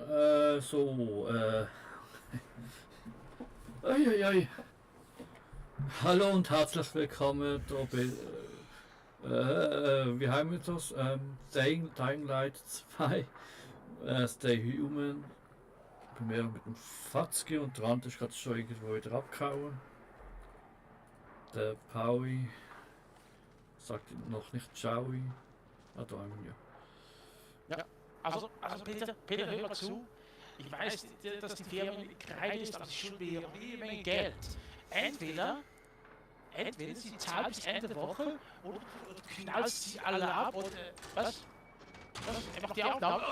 So, Eieiei. Hallo und herzlich willkommen da bei, wie haben wir das? Dying Light 2, Stay Human. Bei mir mit dem Fatzki und der andere ist gerade schon irgendwo wieder abgehauen. Der Paui sagt noch nicht Ciao. Ah, da haben wir. Ja, also Peter, hör mal zu. Ich weiß, dass die Firma kreide ist, aber sie schulden mir jede Menge Geld. Entweder sie zahlt bis Ende der Woche oder du knallst sie alle ab oder was? Er macht die Aufnahme.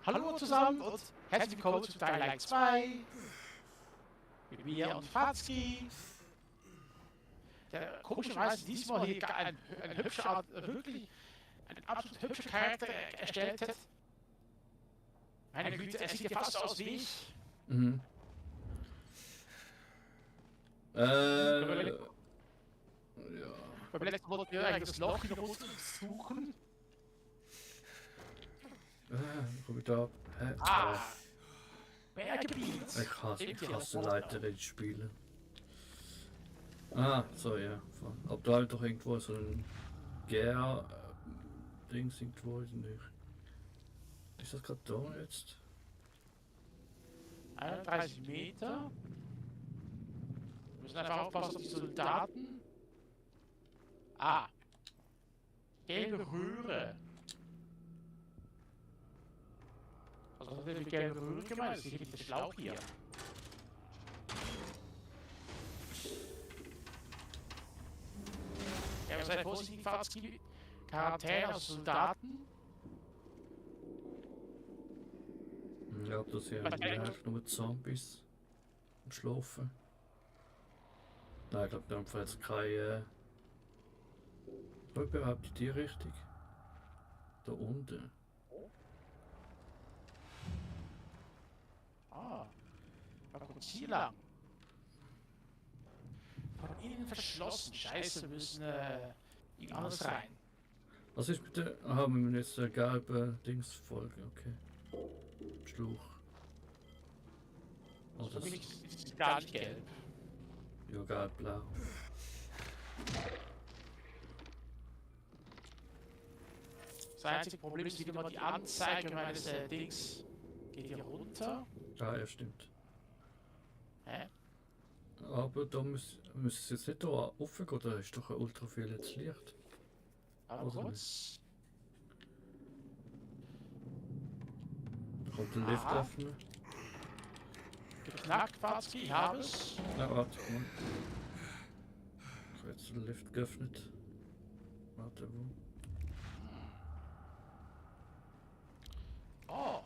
Hallo zusammen und herzlich willkommen zu Dying Light 2. Mit mir und Fatzki. Der komischerweise diesmal hier ein hübscher, wirklich ein absolut hübscher Charakter erstellt hat. Meine Güte, er sieht ja fast aus wie ich. Mhm. Ja. Beim letzten Mal wollten wir eigentlich das Loch hier unten suchen. Komm ich da? Hä? Berggebiet. Ich hasse Leiter in Spielen. Ah, so ja. Ob da halt doch irgendwo so ein Gär-Dings irgendwo ist nicht. Ist das gerade da jetzt? 31 Meter. Wir müssen einfach aufpassen auf die Soldaten. Gelbe Röhre. Was hat denn mit gelbe Röhre gemeint? Das ist hier der Schlauch hier. Ja, wir seid vorsichtig, Fahrtskill. Quarantäne aus Soldaten. Ich glaube, das hier eigentlich nur Zombies am Schlafen. Nein, ich glaube, da haben wir jetzt keine. Überhaupt in die Richtung. Da unten. Da kommt hier lang. Von innen verschlossen. Scheiße, wir müssen alles rein. Was ist bitte? Haben wir jetzt eine gelbe Dingsfolge? Okay. Schluch. Oh, Das ist gar nicht gelb. Ja, gelb-blau. Das einzige Problem ist wieder mal die Anzeige meines Dings. Geht hier runter. Ja, stimmt. Hä? Aber da muss es jetzt nicht da raufgehen, da ist doch ein ultraviolettes Licht. Aber kurz. Da kommt der Lift öffnen. Geknackt, Fatzki, ich habe es. Na, warte, komm. Ich habe jetzt den Lift geöffnet. Warte, wo? Oh.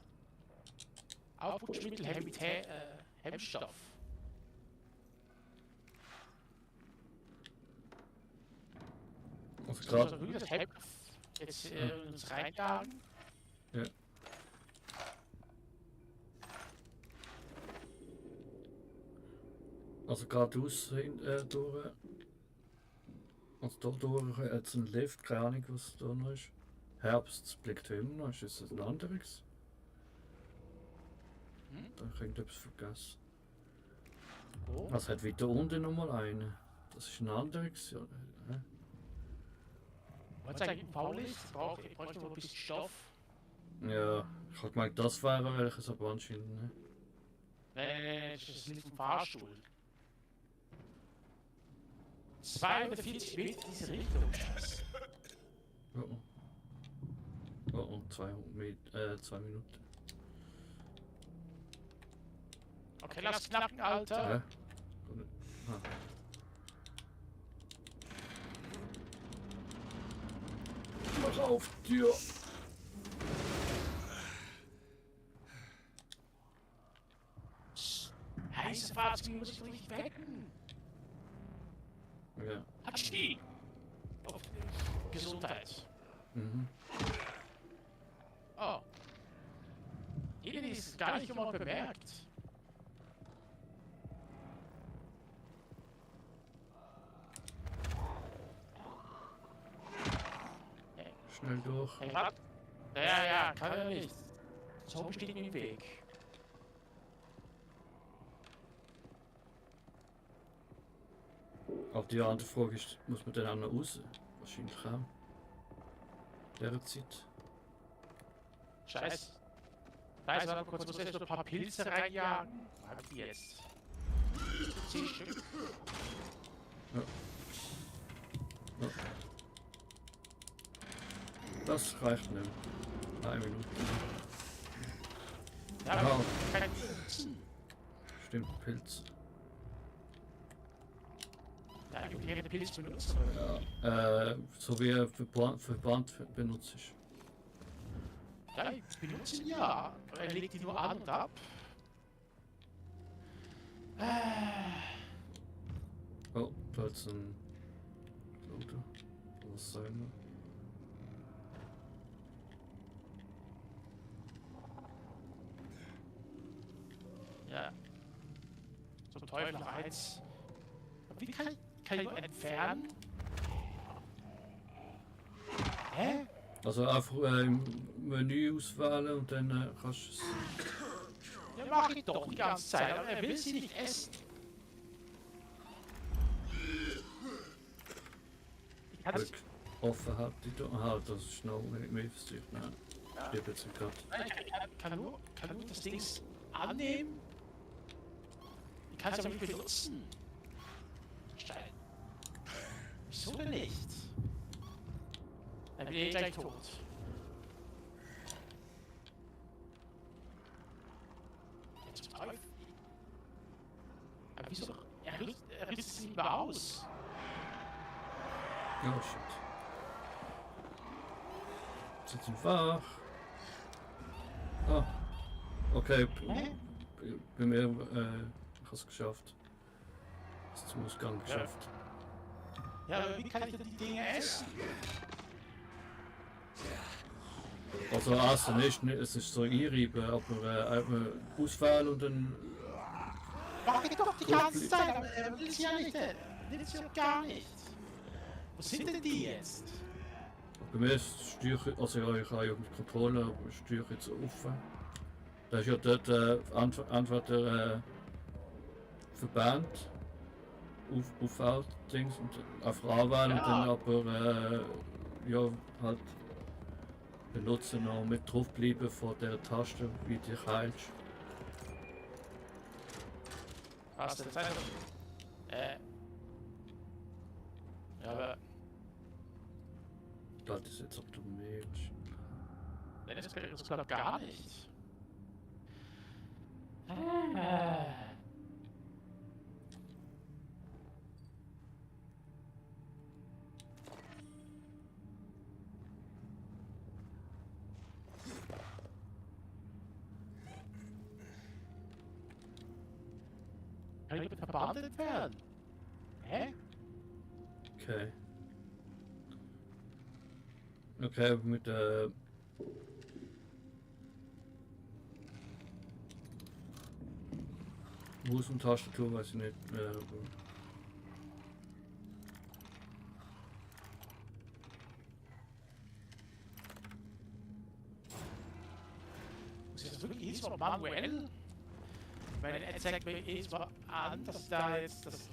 Aufputschmittel mit Hemmstoff. Also Gerade gerade. das Hemmstoff jetzt uns reinjagen. Ja. Also geradeaus durch. Also da durch jetzt ein Lift, keine Ahnung was da noch ist. Herbst blickt immer noch, ist es ein anderes? Da habe ich irgendetwas vergessen. Oh. Was hat weiter unten nochmal einen? Das ist ein anderes. Ja, Was eigentlich ein Paulis? Ich bräuchte noch ein bisschen Stoff. ja, ich habe gemeint, das wäre welches, aber anscheinend ne? Nee, das ist nicht vom Fahrstuhl. 240 Meter in diese Richtung. Oh, oh. Oh, 2 Minuten. Okay, lass knacken, Alter. Ja. Mach auf, Tür! Heiße Fahrzeuge muss ich doch nicht wecken. Ja. Hatschi! Auf Gesundheit. Mhm. Oh. Ihnen ist gar nicht immer bemerkt. Schnell durch. Hey, warte. Ja, kann er nicht. Zombie steht mir im Weg. Aber die andere Frage ist, muss man dann auch noch raus? Wahrscheinlich auch. Dieser Zeit. Scheiße. Scheiße, warte kurz, muss erst noch ein paar Pilze reinjagen. Wo hab ich die jetzt? 10 Stück. Ja. Ja. Das reicht nicht. 1 Minute. Ja, Aha. aber kein Pilzen. Stimmt, Pilz. Ja, ich will den Pilz benutzen. Ja. So wie er Verband benutzt ist. Ja, ich benutze ihn ja. Aber er legt die nur an und ab. Oh, da ist ein Loader. Was soll man? Ja. Zum Teufel eins. Wie kann ich nur entfernen? Hä? Also einfach im Menü auswählen und dann kannst du es. Ja, mach ich doch die ganze Zeit, aber er will sie nicht essen. Ich kann Glück offen hat die da. Aha, das ist noch mehr versucht. Nein, stirbt jetzt gerade. kann nur das Ding annehmen. Ich kann es aber nicht benutzen. Stein. Wieso denn nicht? Dann bin ich gleich tot. Jetzt zum Teufel. Aber wieso? Er rüstet es nicht mehr aus. Oh shit. Sind sie wach? Ah. Okay, Hä? bei mir, ich habe es geschafft. Das ist zum Ausgang geschafft. Ja, aber wie kann ich denn die Dinge essen? Also essen ist nicht, es ist so einreiben, aber auswählen und dann. Mach ich doch die ganze Zeit, aber er will sie ja nicht. Will sie ja gar nicht. Wo sind denn die jetzt? Bei mir ist Steuer, also ja, ich habe ja mit Kontrolle, aber Steuer jetzt offen. Da ist ja dort entweder Verband, UV-Dings und einfach anwählen und dann aber ja, halt benutzen und mit draufbleiben von der Taste, wie du dich heilst. Was denn? Ja, aber Das ist jetzt ob du mehr. das klappt gar nicht. Kann ich mit Verband entfernen? Hä? Okay. Okay, mit der Maus und Tastatur weiß ich nicht. Muss ich das wirklich jedes Mal manuell? Ich meine, er zeigt mir jedes Mal an, dass ich da jetzt das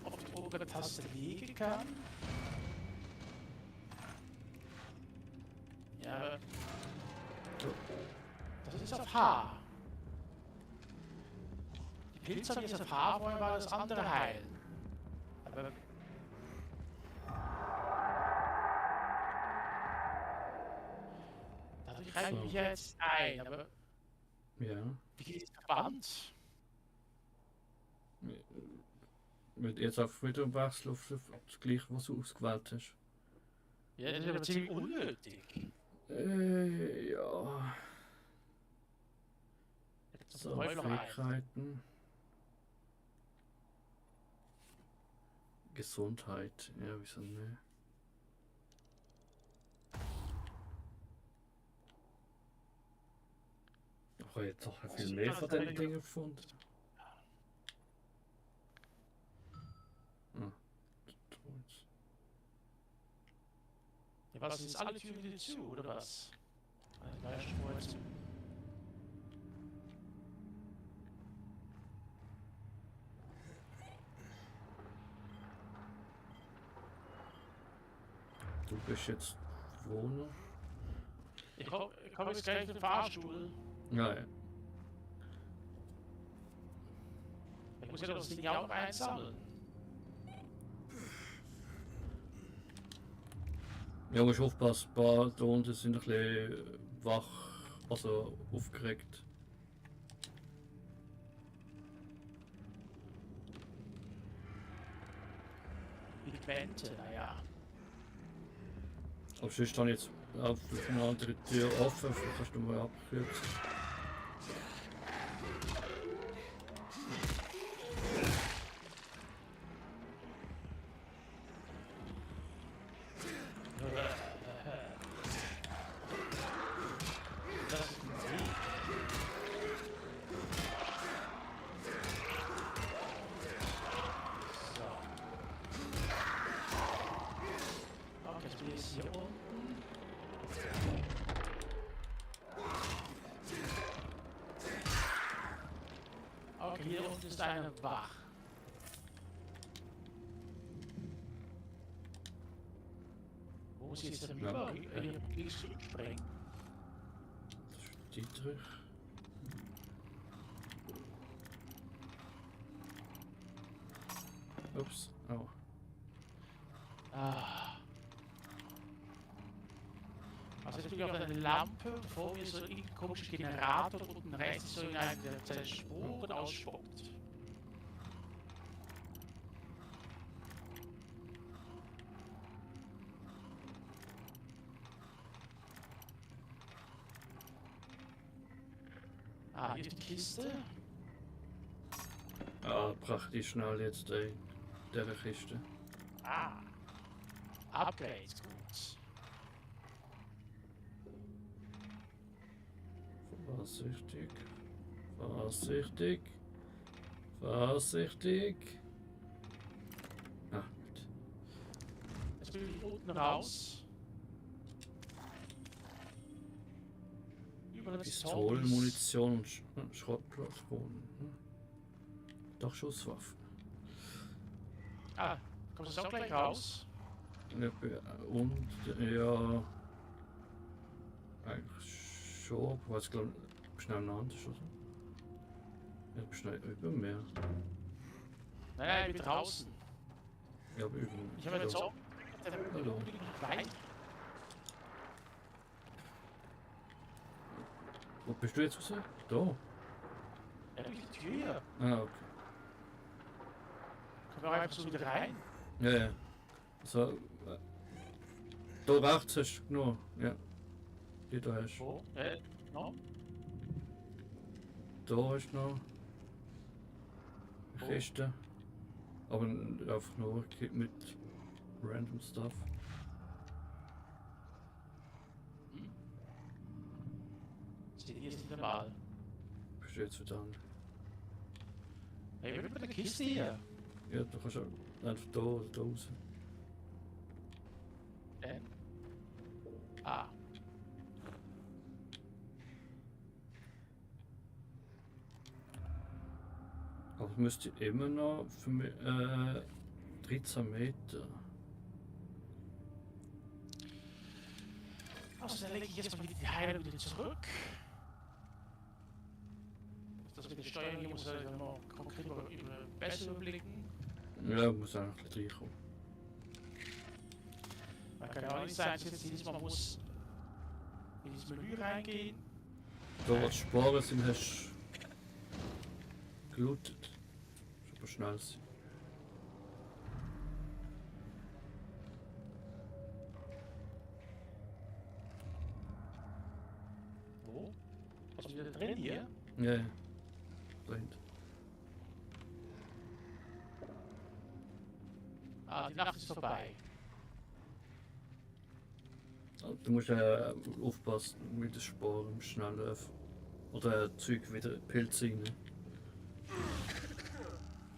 auf die obere Taste legen kann. Ja, aber das ist auf H. Die Pilze haben jetzt auf H, vorher war das andere Heil. Aber dadurch reibe ich mich ja jetzt ein, aber Ja. wie geht das Verband? Mit jetzt auf wieder im Wechsel auf das gleiche, was du ausgewählt hast. Ja, das ist aber ziemlich unnötig. Ja. So, Fähigkeiten. Gesundheit. Ja, wieso nicht? Ich habe jetzt auch viel mehr von diesen Dingen gefunden. Ah, Ja, was ist alle Türen wieder zu, oder was? Leuchtspur jetzt. Du bist jetzt wo noch? Ich komm jetzt gleich in den Fahrstuhl. Ja, ja. Ich muss ja das Ding auch noch einsammeln. Ja, musst aufpassen, ein paar da unten sind ein bisschen wach, also aufgeregt. Mit Wände, naja. Aber sonst habe ich jetzt auf eine andere Tür offen, vielleicht kannst du mal abkürzen. Das ist ein Weg. So. Okay, jetzt bin ich hier unten. Okay, hier unten ist eine Wach. Wo muss ich jetzt denn Ja. rüber? Hier links zurückspringen. Das ist Dietrich. Ups, oh. Ah. Also jetzt bin ich auf eine Lampe, vor mir so ein komischer Generator und unten rechts ist so ein der Sporen ausspuckt. Ah, hier ist die Kiste. Ah, praktisch schnell jetzt in dieser Kiste. Ah. Upgrades, gut. Vorsichtig. Vorsichtig. Vorsichtig. Ah, gut. Jetzt bin ich unten raus. Über das Pistolen, Munition und Schrottpatronen. Doch Schusswaffen. Ah, kommst du auch gleich raus? Und ja. Eigentlich schon. Aber jetzt glaube ich schnell anders, oder? Ja, bist schnell über mir. Nein, ich bin draußen. Ja, aber über Ich habe jetzt auch. Hallo. Nein. Wo bist du jetzt raus? Da. Ja, durch die Tür hier. Ah, okay. Kommen wir einfach so wieder rein. Ja, ja. So. Da rechts hast du genug. Ja. Die da hast du. Wo? No? Da hast du noch. Eine Kiste. Aber einfach nur mit random Stuff. Steht hier ist normal. Bist du jetzt wieder an? Hey, wir mit der Kiste hier. Ja, du kannst auch einfach da oder da raus. Ah. Aber es müsste immer noch für mich, 13 Meter. Also dann lege ich jetzt mal die Heilung wieder zurück. Das mit der Steuerung hier muss ich noch konkret besser überblicken. Ja, muss auch noch ein bisschen reinkommen. Man kann ja auch nicht sagen, dass jetzt jedes Mal muss in dieses Menü reingehen. Da wo die Sporen sind, hast du gelootet. Ist aber schnell sein. Wo? Was ist wieder drin hier? Ja, ja. Da hinten. Ah, die Nacht ist vorbei. Du musst aufpassen mit den Sporen schnell oder Zeug wieder Pilze rein.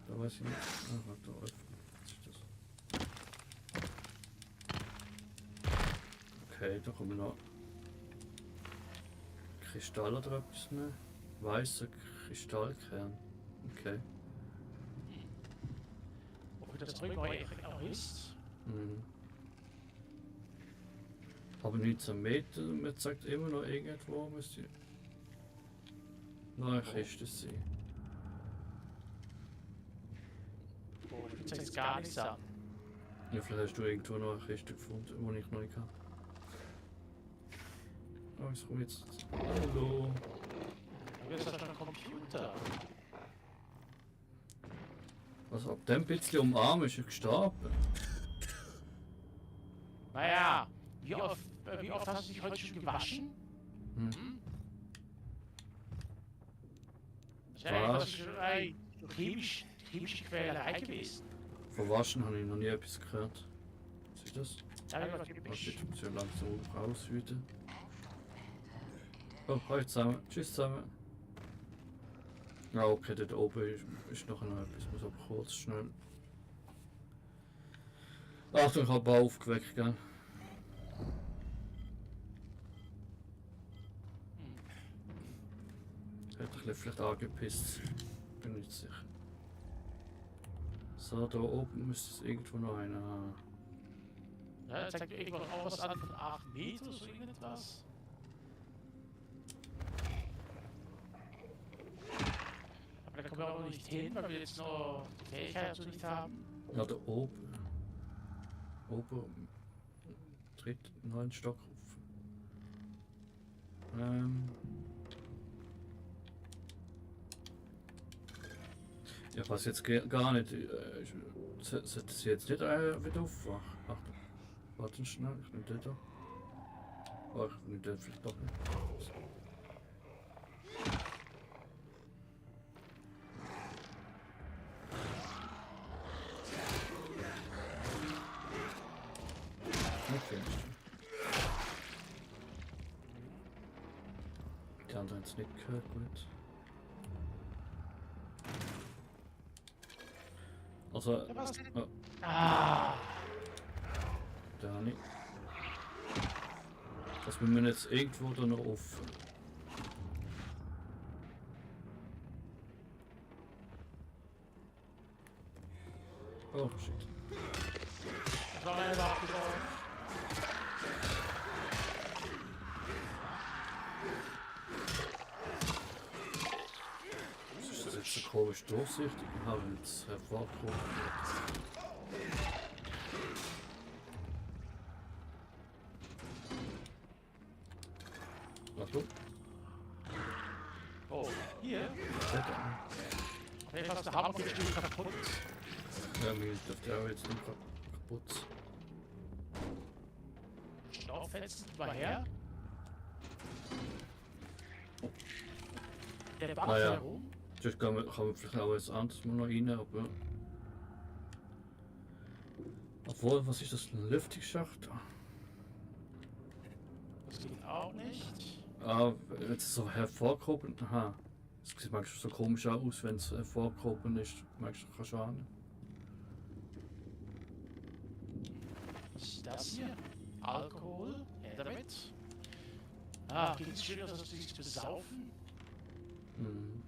Da weiß ich nicht. Ah, warte, da öffnen. Was ist das? Okay, da kommen noch. Kristall oder etwas mehr. Weißer Kristallkern. Okay. Ob das Zeug noch ist? Mhm. Aber 19 Meter, man sagt immer noch irgendwo, müsste noch eine Kiste sein. Oh, ich zeig's gar nichts an. Ja, vielleicht hast du irgendwo noch eine Kiste gefunden, die ich noch nicht habe. Oh, ich komme jetzt. Hallo. Du bist doch schon ein Computer. Also ab dem bisschen umarmen ist er gestorben. Naja, wie oft hast du dich heute schon gewaschen? Hm. Das ist schon eine chemische Quälerei gewesen. Verwaschen habe ich noch nie etwas gehört. Was ist das? Ja, Was ist das? Ja langsam raus wieder. Oh, hi zusammen. Tschüss zusammen. Ah, okay, dort oben ist noch etwas. Ich muss aber kurz schnell. Achtung, ich habe Bau aufgeweckt, gell? Hätte ich vielleicht angepisst. Bin nicht sicher. So, da oben müsste es irgendwo noch einer haben. Ja, zeigt mir irgendwas auch was an von 8 Meter, so irgendetwas. Aber da kommen wir auch noch nicht hin, weil wir jetzt noch die Fähigkeit dazu nicht haben. Ja, da oben. Oben. Dritten, 9. Stock auf. Ja, was jetzt gar nicht. Sollte sie jetzt nicht wieder aufwachen? Achtung. Warte schnell, ich nehme den da. Oh, ich nehme den vielleicht doch nicht. Okay. Die anderen jetzt nicht gehört, gut. Also, oh, Ah! da nicht. Das müssen wir jetzt irgendwo da noch offen. Oh shit. Das war meine Waffe. Was ist das jetzt so komisch durchsichtig? Ich habe jetzt hervorgehoben. Achtung. Oh, hier? Ja, Auf jeden Fall ist der Hammer bestimmt kaputt. mir dürfte auch jetzt nicht kaputt. Stauffenster mal her. Der Bach Naja. herum. Sonst kann man vielleicht auch jetzt anderes mal noch rein, aber. Obwohl, was ist das? Ein Lüftungsschacht? Das geht auch nicht. Ah, wenn es so hervorgehoben. Aha. Das sieht manchmal so komisch aus, wenn es hervorgehoben ist. Manchmal kannst du ahnen. Was ist das hier? Alkohol? Her damit. Ah, geht es schön aus, dass du dich besaufen? Mhm.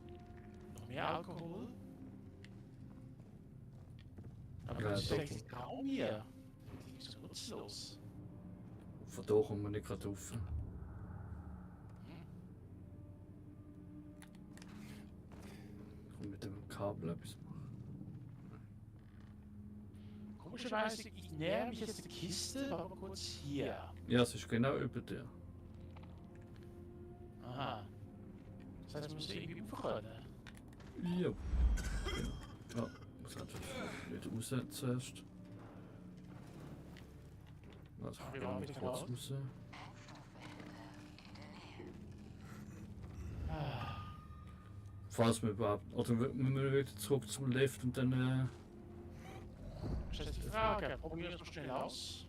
Noch mehr Alkohol? Aber Ja, das ist doch. echt kaum hier. Das ist so nutzlos. Von da kommen wir nicht gerade rauf. Ich kann mit dem Kabel etwas machen. Komischerweise, ich näher mich jetzt der Kiste, aber kurz hier. Ja, es ist genau über dir. Aha. Das heißt, wir müssen irgendwie umfahren. Ja. Ja, muss natürlich wieder raus zuerst. Also, Wir gehen waren wir wieder kurz raus. raus. Ah. Falls wir überhaupt. Oder müssen wir wieder zurück zum Lift und dann. Das ist die Frage. Probier es mal schnell aus.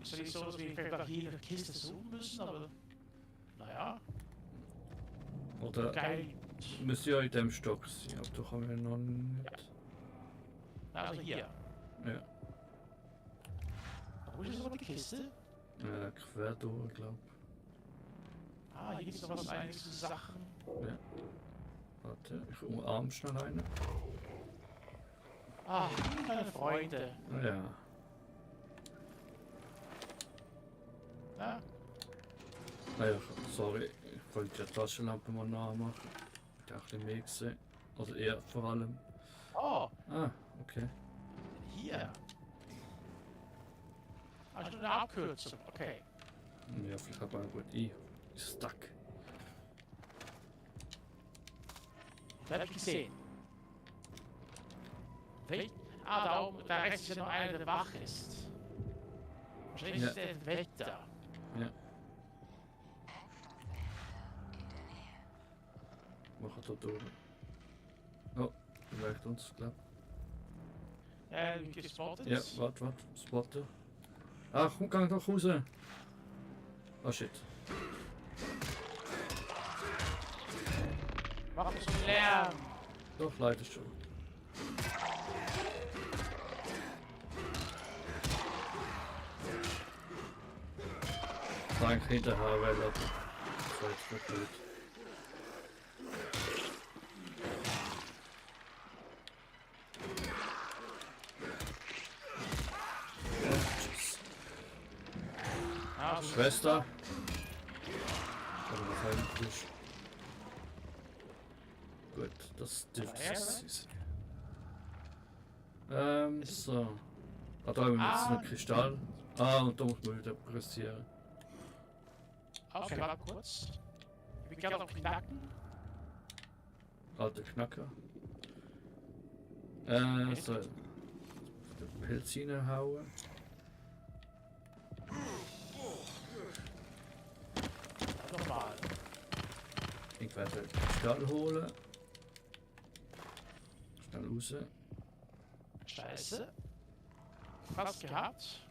Ist ja nicht so, dass wir vielleicht nach jeder Kiste suchen müssen, aber. Naja, Oder geil. müsste ja in dem Stock sein, aber da haben wir noch nicht. Also hier. Ja. Wo ist es aber die Kiste? Quer durch, glaube Ah, hier gibt es noch was einiges zu Sachen. Ja. Warte, ich umarme schnell eine. Ah, meine Freunde. Ja. Na, Naja, sorry, ich wollte die Taschenlampe mal nachmachen. Ich habe ein bisschen mehr gesehen. Also er vor allem. oh, Ah, okay. hier. Also nur eine Abkürzung, okay. Ja, vielleicht habe ich auch gut. Stuck. Das habe ich gesehen. Wel ah, da oben, da rechts ist ja noch einer, der wach ist. Wahrscheinlich Ja. ist der Wetter. Ja. Machen da durch. Oh, vielleicht uns, glaub. Ja, gespottet. Ja, warte, spotten. Ah, komm, gang doch raus. Oh shit. Mach nicht so einen Lärm. Doch, leider schon. Dank hinterher, weil das war jetzt nicht gut. Tschüss. Ah, Schwester. Aber was eigentlich? Gut, das dürfte es sein. So. Ah, da haben wir jetzt einen Kristall. Ah, und da muss man wieder pressieren. okay, warte kurz. Ich bin gerade auf Knacken. Alter Knacker. So. Den Pilz reinhauen. Nochmal. Ich werde den Kristall holen. Schnell raus. Scheiße. Fast gehabt.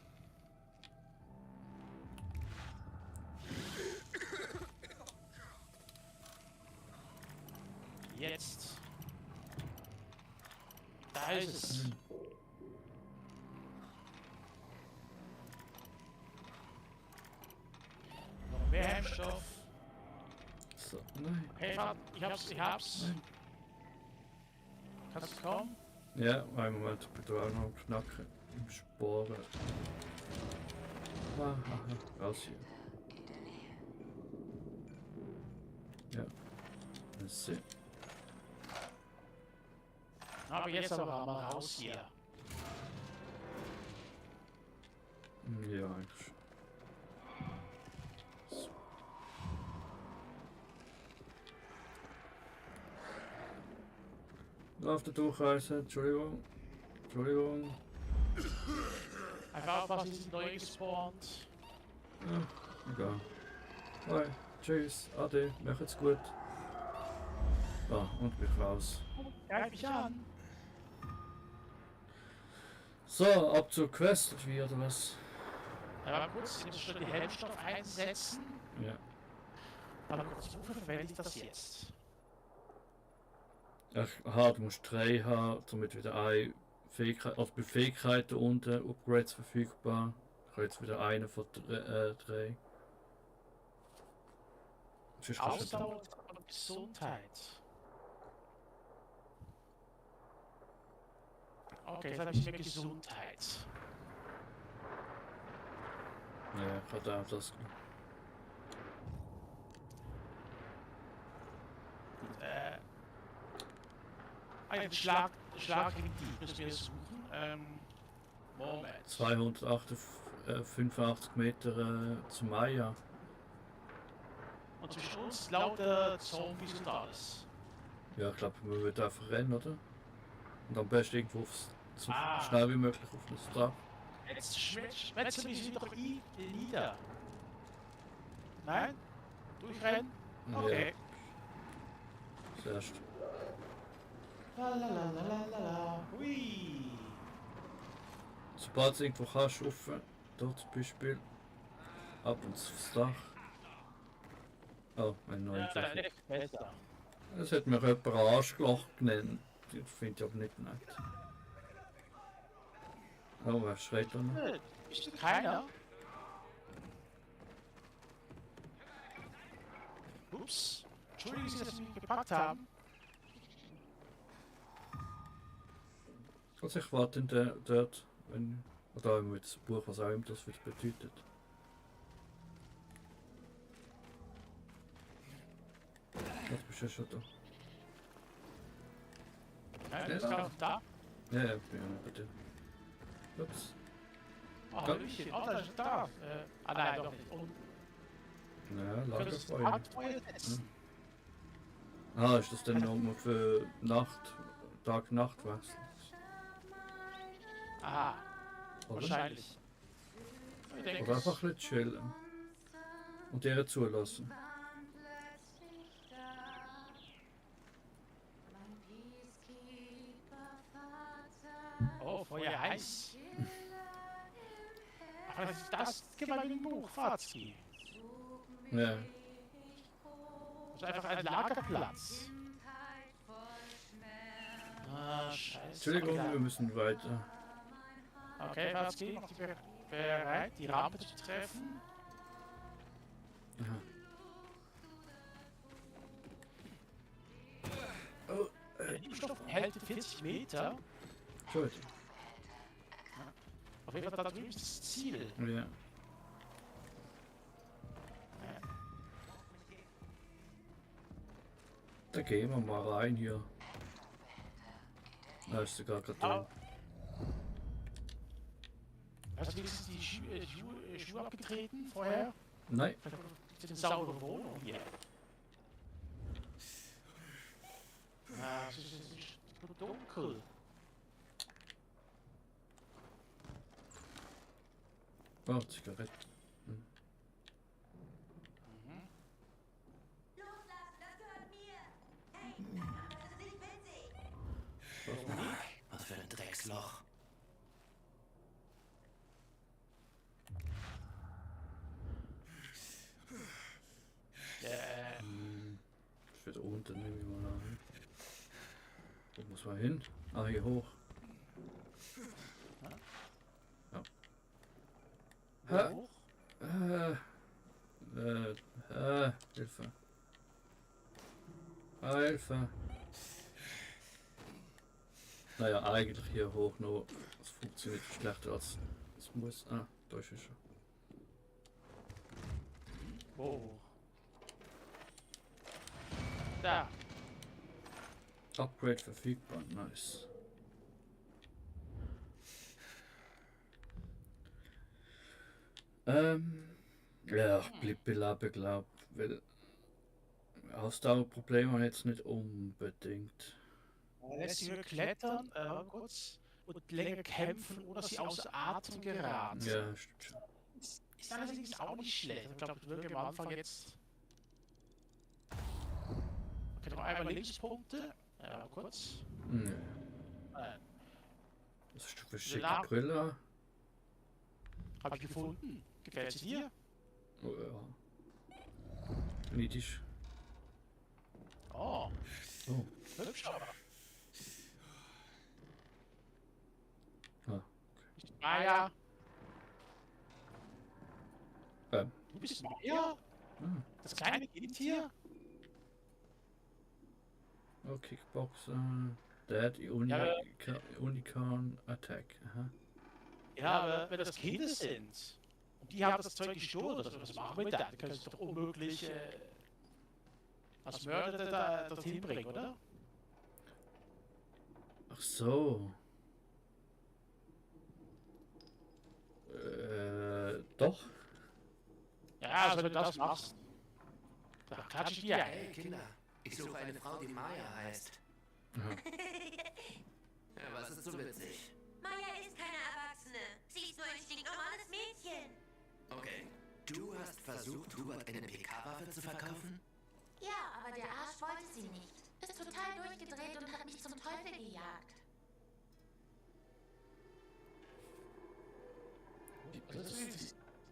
Jetzt. Da ist es. Noch mehr Hemmstoff. So, nein. Hey, warte, ich hab's. Nein. Kannst du kommen? Ja, einen Moment, ich bin da auch noch am Knacken. Im Sporen. Ah, raus hier. Ja. Merci. Aber jetzt aber mal raus hier. Ja, eigentlich. So. Auf der Durchreise, Entschuldigung. Entschuldigung. Einfach was ist neu gespawnt. Ja, egal. Hi, tschüss, ade, macht's gut. Ah, und bin raus. Greif mich an. So, ab zur Quest oder was? Aber kurz, ich muss schon die Hemmstoff einsetzen. Ja. Aber kurz, wofür verwende ich das jetzt? Aha, du musst 3 haben, damit wieder eine Fähigkeit, also bei Fähigkeiten unten Upgrades verfügbar. Ich habe jetzt wieder eine von 3. Sonst kannst du Ausdauer und Gesundheit. Okay, jetzt habe ich mehr Gesundheit. ja, ich habe auch das. Gut, einen Schlag gegen die müssen wir suchen. Moment. 285 Meter zu Maya. Und zwischen uns lauter Zombies und alles. Ja, ich glaube, man wird einfach rennen, oder? Und am besten irgendwo so Ah. schnell wie möglich auf das Dach. Jetzt schwätzen wir sie doch nieder. Nein? Durchrennen? Okay. Ja, zuerst. Lalalala. Hui. Sobald du irgendwo kannst, rauf, dort zum Beispiel, ab und aufs Dach. Oh, ein neuer Ja, Fläche. besser. Das hat mir jemand Arschloch genannt. Das finde ich aber nicht nett. Oh, wer schreit da noch? Ist keiner? Ups. Entschuldigen Sie, dass Sie mich gepackt haben. Also ich warte in der, dort, wenn, oder mit das Buch, was auch immer das wieder bedeutet. Jetzt bist du ja schon da. Ja, Ja. ist gerade da. Ja, ja, ich bin ja bei dir. Ups. Oh, Hallöchen. Oh, da ist da. Nein, doch nicht. Und Ja, könntest du Lagerfeuer. Handfeuer setzen? Ah, ist das dann nochmal für Nacht, Tag-Nacht-Wechsel? Ah, Oder? wahrscheinlich. Ich denke, Oder einfach ein bisschen chillen. Und ihr zulassen. oh, Feuer heiß. Aber das gibt mal ein Buch, Fazki. Ja. Das ist einfach ein Lagerplatz. Ah, scheiße. Entschuldigung, wir müssen weiter. Okay, Fazki, macht dich bereit, die Rampe zu treffen? Aha. Oh, Der Impfstoff hält 40 Meter. gut. Auf jeden Fall, da drüben ist das Ziel. Ja. Da gehen wir mal rein hier. Da ist sogar gerade drin. Hast du wenigstens die Schuhe abgetreten vorher? Nein. Das ist eine saubere Wohnung hier. Ah, es ist so dunkel. Oh, Zigarette. Loslassen, das gehört mir! Hey, das ist nicht witzig! Was für ein Drecksloch. Ich werde unten nehme ich mal an. Wo muss man hin? Ah, hier hoch. Ja. Ha. Hoch. Hilfe. Hilfe. Naja, eigentlich hier hoch, nur es funktioniert schlechter als es muss. Ah, da ist es schon. Wo? Da. Upgrade verfügbar, nice. Ja, Blibbilabe glaub, weil Ausdauerprobleme jetzt nicht unbedingt. Lässt sich höher klettern, kurz, und länger kämpfen, ohne dass sie außer Atem geraten. Ja, stimmt schon. Ist allerdings auch nicht schlecht. Ich glaube, wirklich am Anfang jetzt. Okay, noch einmal Linkspunkte. Ja, kurz. Nee. Nein. Was ist das für schicke La- Brille? Hab ich gefunden. Gefällt sie dir? Oh ja. Niedisch. Oh, Oh. hübsch aber. Ah. Maya. Ähm. Du bist Maya? Ah. Das kleine Kind hier? Oh, Kickboxer. Dead Unicorn Attack. Aha. Ja, aber wenn das Kinder sind und die haben das Zeug gestohlen, was machen wir dann? Dann können sie doch unmöglich als Mörder dorthin bringen, oder? Ach so. Doch. Ja, also wenn du das machst, dann klatsch ich dir ein. Hey Kinder, ich suche eine Frau, die Maya heißt. Aha. Ja, was ist so witzig? Maya ist keine Erwachsene. Sie ist nur ein stinknormales Mädchen. Okay. Du hast versucht, Hubert eine PK-Waffe zu verkaufen? Ja, aber der Arsch wollte sie nicht. Ist total durchgedreht und hat mich zum Teufel gejagt.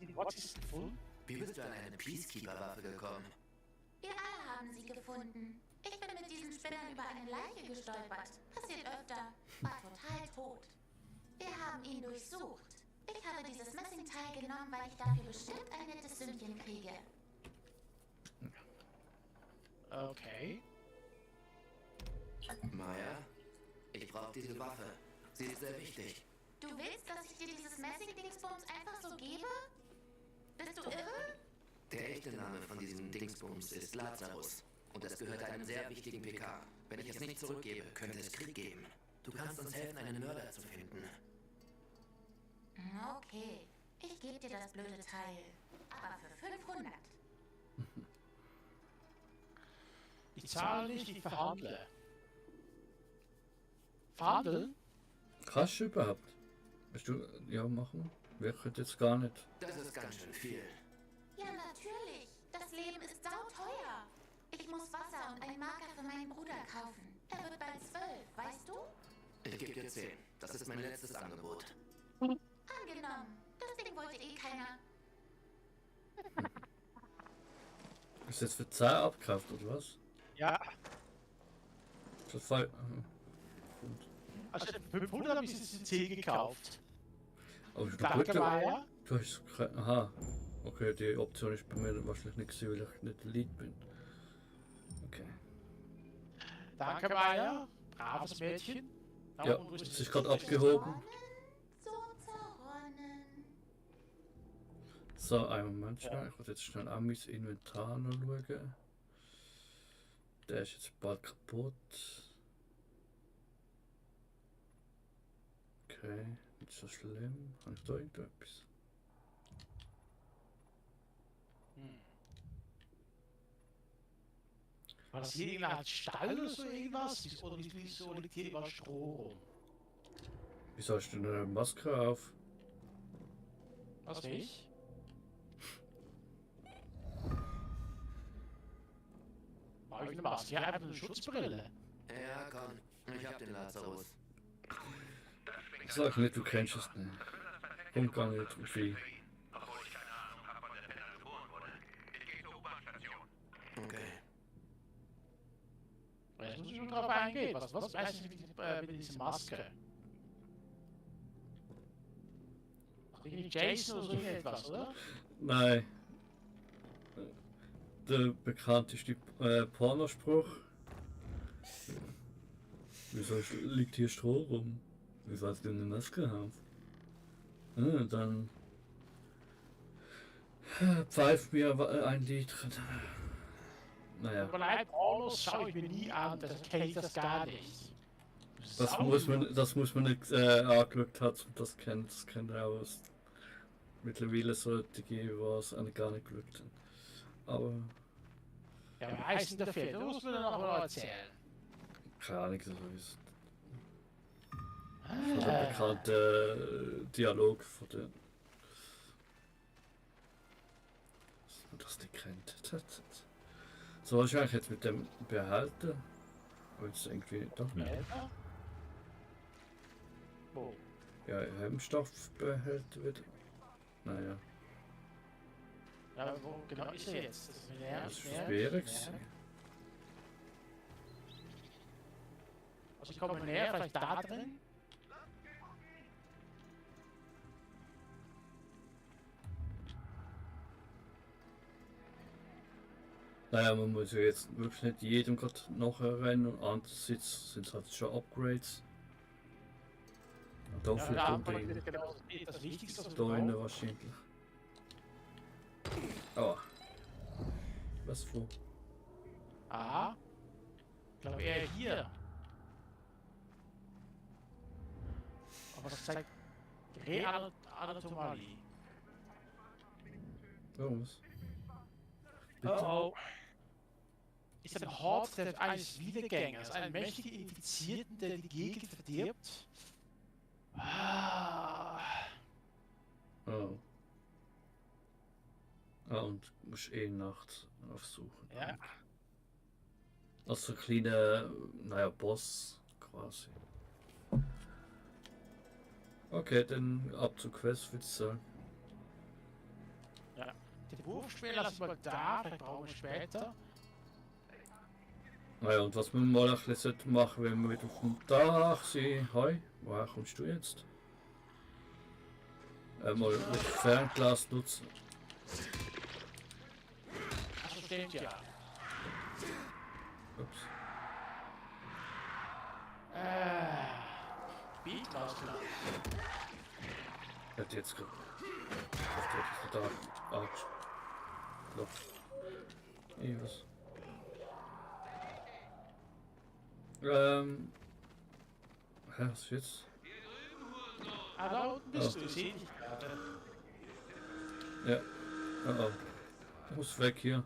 Die Watches gefunden? Wie bist du an eine Peacekeeper-Waffe gekommen? Wir alle haben sie gefunden. Ich bin mit diesen Spinnern über eine Leiche gestolpert. Passiert öfter. War total tot. Wir haben ihn durchsucht. Ich habe dieses Messingteil genommen, weil ich dafür bestimmt ein nettes Sündchen kriege. Okay. Maya, ich brauche diese Waffe. Sie ist sehr wichtig. Du willst, dass ich dir dieses Messing-Dingsbums einfach so gebe? Bist du irre? Der echte Name von diesem Dingsbums ist Lazarus. Und es gehört einem sehr wichtigen PK. Wenn ich es nicht zurückgebe, könnte es Krieg geben. Du kannst uns helfen, einen Mörder zu finden. Okay, ich gebe dir das blöde Teil. Aber für 500. Ich zahle nicht, ich verhandle. Verhandeln? Kannst du überhaupt? Willst du ja machen? Wirkt jetzt gar nicht. Das ist ganz schön viel. Ja, natürlich. Das Leben ist sauteuer. Ich muss Wasser und einen Marker für meinen Bruder kaufen. Er wird bald 12, weißt du? Ich gebe dir 10. Das ist mein letztes Angebot. Angenommen. Das Ding wollte eh keiner. Ist jetzt für 10 abgekauft oder was? Ja. Ist das voll. Aha. Gut. Also 500 habe ich es in 10 gekauft. Aber du, Danke, Maya. du hast. Aha. Okay, die Option ist bei mir wahrscheinlich nicht gewesen, weil ich nicht Elite bin. Okay. Danke, Maya. Braves Mädchen. Ja, und wo es ist gerade abgehoben. So zerronnen. So, einen Moment schnell. Ich muss jetzt schnell an mein Inventar noch schauen. Der ist jetzt bald kaputt. Okay, nicht so schlimm. Habe ich da irgendetwas? War das hier irgendeine Art Stall oder so irgendwas? Oder wieso liegt hier immer Stroh rum? Wieso hast du denn eine Maske auf? Was nicht? War ich eine Maske? Ja, einfach eine Schutzbrille. Ja, komm. Ich hab den Lazarus. Sag nicht, du kennst es nicht. Umgang nicht mit viel. Okay. Jetzt muss ich schon drauf eingehen. Was weiß ich mit dieser Maske? Ach, nicht Jason oder so irgendetwas, oder? Nein. Der bekannteste Pornospruch. Wieso liegt hier Stroh rum? Wie sollst du eine Maske haben? Dann pfeift mir ein Lied. Naja, Aber leid, Paulus schaue ich mir nie an, das kenne ich das gar nicht. das muss man nicht angeschaut haben, und das kennt er auch aus. Mittlerweile sollte gehen, was eine gar nicht geschaut haben. Aber Ja, wer heißt denn der Fett? Das muss man dann noch mal erzählen. keine Ahnung, so ist der bekannte Dialog von der. Dass man das nicht kennt. So wahrscheinlich jetzt mit dem Behälter. Aber jetzt irgendwie doch nicht. Alter? Wo? Ja, Hemmstoffbehälter wieder. Naja, Ja, wo genau ist er jetzt? Das ist näher, das ist näher, schwierig. näher. Also ich komme näher, vielleicht da drin? Naja, man muss ja jetzt wirklich nicht jedem gerade nachher rennen und andererseits sind es halt schon Upgrades. Und dafür Ja, kommt aber ihn genau das Wichtigste, was da wir rein brauchen. wahrscheinlich. Oh. Was wo? Aha. Ich glaube eher hier. Aber das zeigt Reanatomalie. Oh, was? Bitte? Oh. Ist ein Hort eines Wiedergängers, einen mächtigen Infizierten, der die Gegend verdirbt. Ah. Oh. Ah, und musst eh nachts aufsuchen. Ja. Also ein kleiner, naja, Boss quasi. Okay, dann ab zur Quest würde ich sagen. Ja. Den Wurfspeer lassen wir da, vielleicht brauchen wir später. Naja, und was wir mal ein bisschen machen, wenn wir wieder auf dem Dach sind. Hi, woher kommst du jetzt? Mal mit Fernglas nutzen. Also stimmt ja. Ups. Beatmaster. Hätte jetzt gerade. Ich dachte, da. Autsch. Klopf. Was? Hä, was ist jetzt? Ah, da unten bist du, ich seh dich gerade. Ja. Oh. Ich muss weg hier.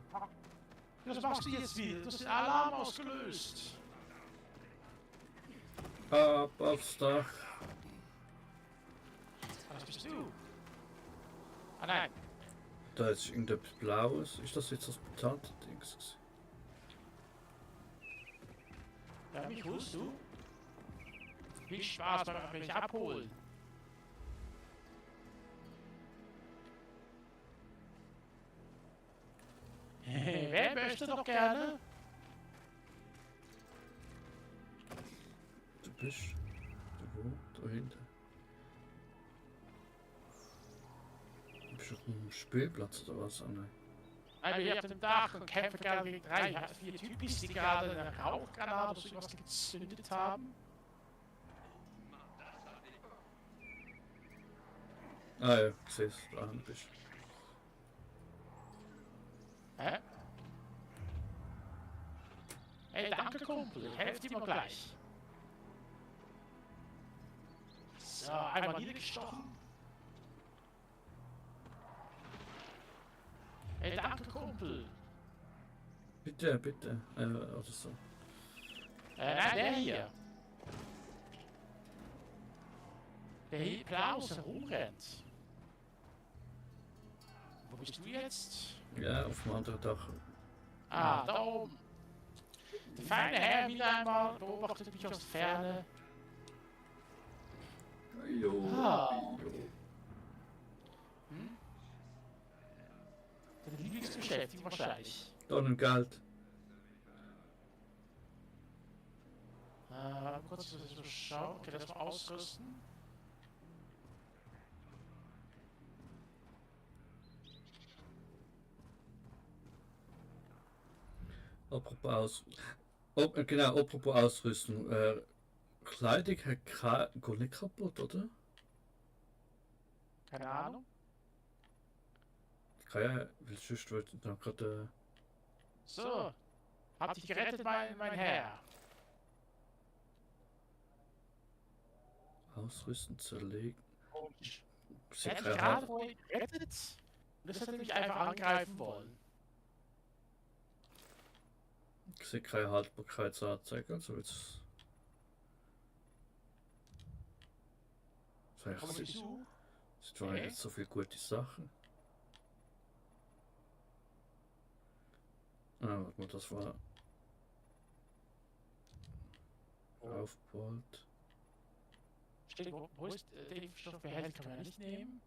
Was machst du jetzt wieder? Du hast den Alarm ausgelöst. Ab aufs Dach. Was bist du? Ah nein. Da ist irgendetwas Blaues. Ist das jetzt das betante Dings? Ja, mich holst du? Viel Spaß beim mich abholen. Wer möchte doch gerne? Du bist. Wo? Da hinten. Du bist auf dem Spielplatz oder was? Ah, nein. Nein, wir auf dem Dach und kämpfen gerade gegen 3. Ich hatte 4 Typis, die gerade eine Rauchgranate oder so was gezündet haben. Ah ja, ich sehe es. Da bist du. Hä? Hey, danke Kumpel, ich helfe dir mal gleich. So, einmal niedergestochen. Hey, danke Kumpel. Bitte, bitte. Oder so. Nein, der hier. Der hier Klaus herumrennt. Wo bist du jetzt? Ja, auf dem anderen Dach. Ah, da oben. Der feine Herr wieder einmal beobachtet mich aus der Ferne. Jo. Ah. Hm? Deine Lieblingsbeschäftigung wahrscheinlich. Dann ein Geld. Kurz so schauen. Okay, das mal ausrüsten. Apropos Ausrüstung. Kleidung geht nicht kaputt, oder? Keine Ahnung. Keine, weil sonst würde ich dann gerade. So. Hab dich gerettet, mein Herr. Ausrüsten, zerlegen. Komisch. Ich Er sehe hat keine, mich gerade vorhin gerettet. Und das hat mich einfach angreifen wollen. ich sehe keine Haltbarkeitsanzeige, also jetzt. Komm Das ich zu? sind waren jetzt so viele gute Sachen. Ah, warte mal, das war. Aufgebaut. Steht, wo ist der Impfstoffbehälter? Kann man ja nicht nehmen.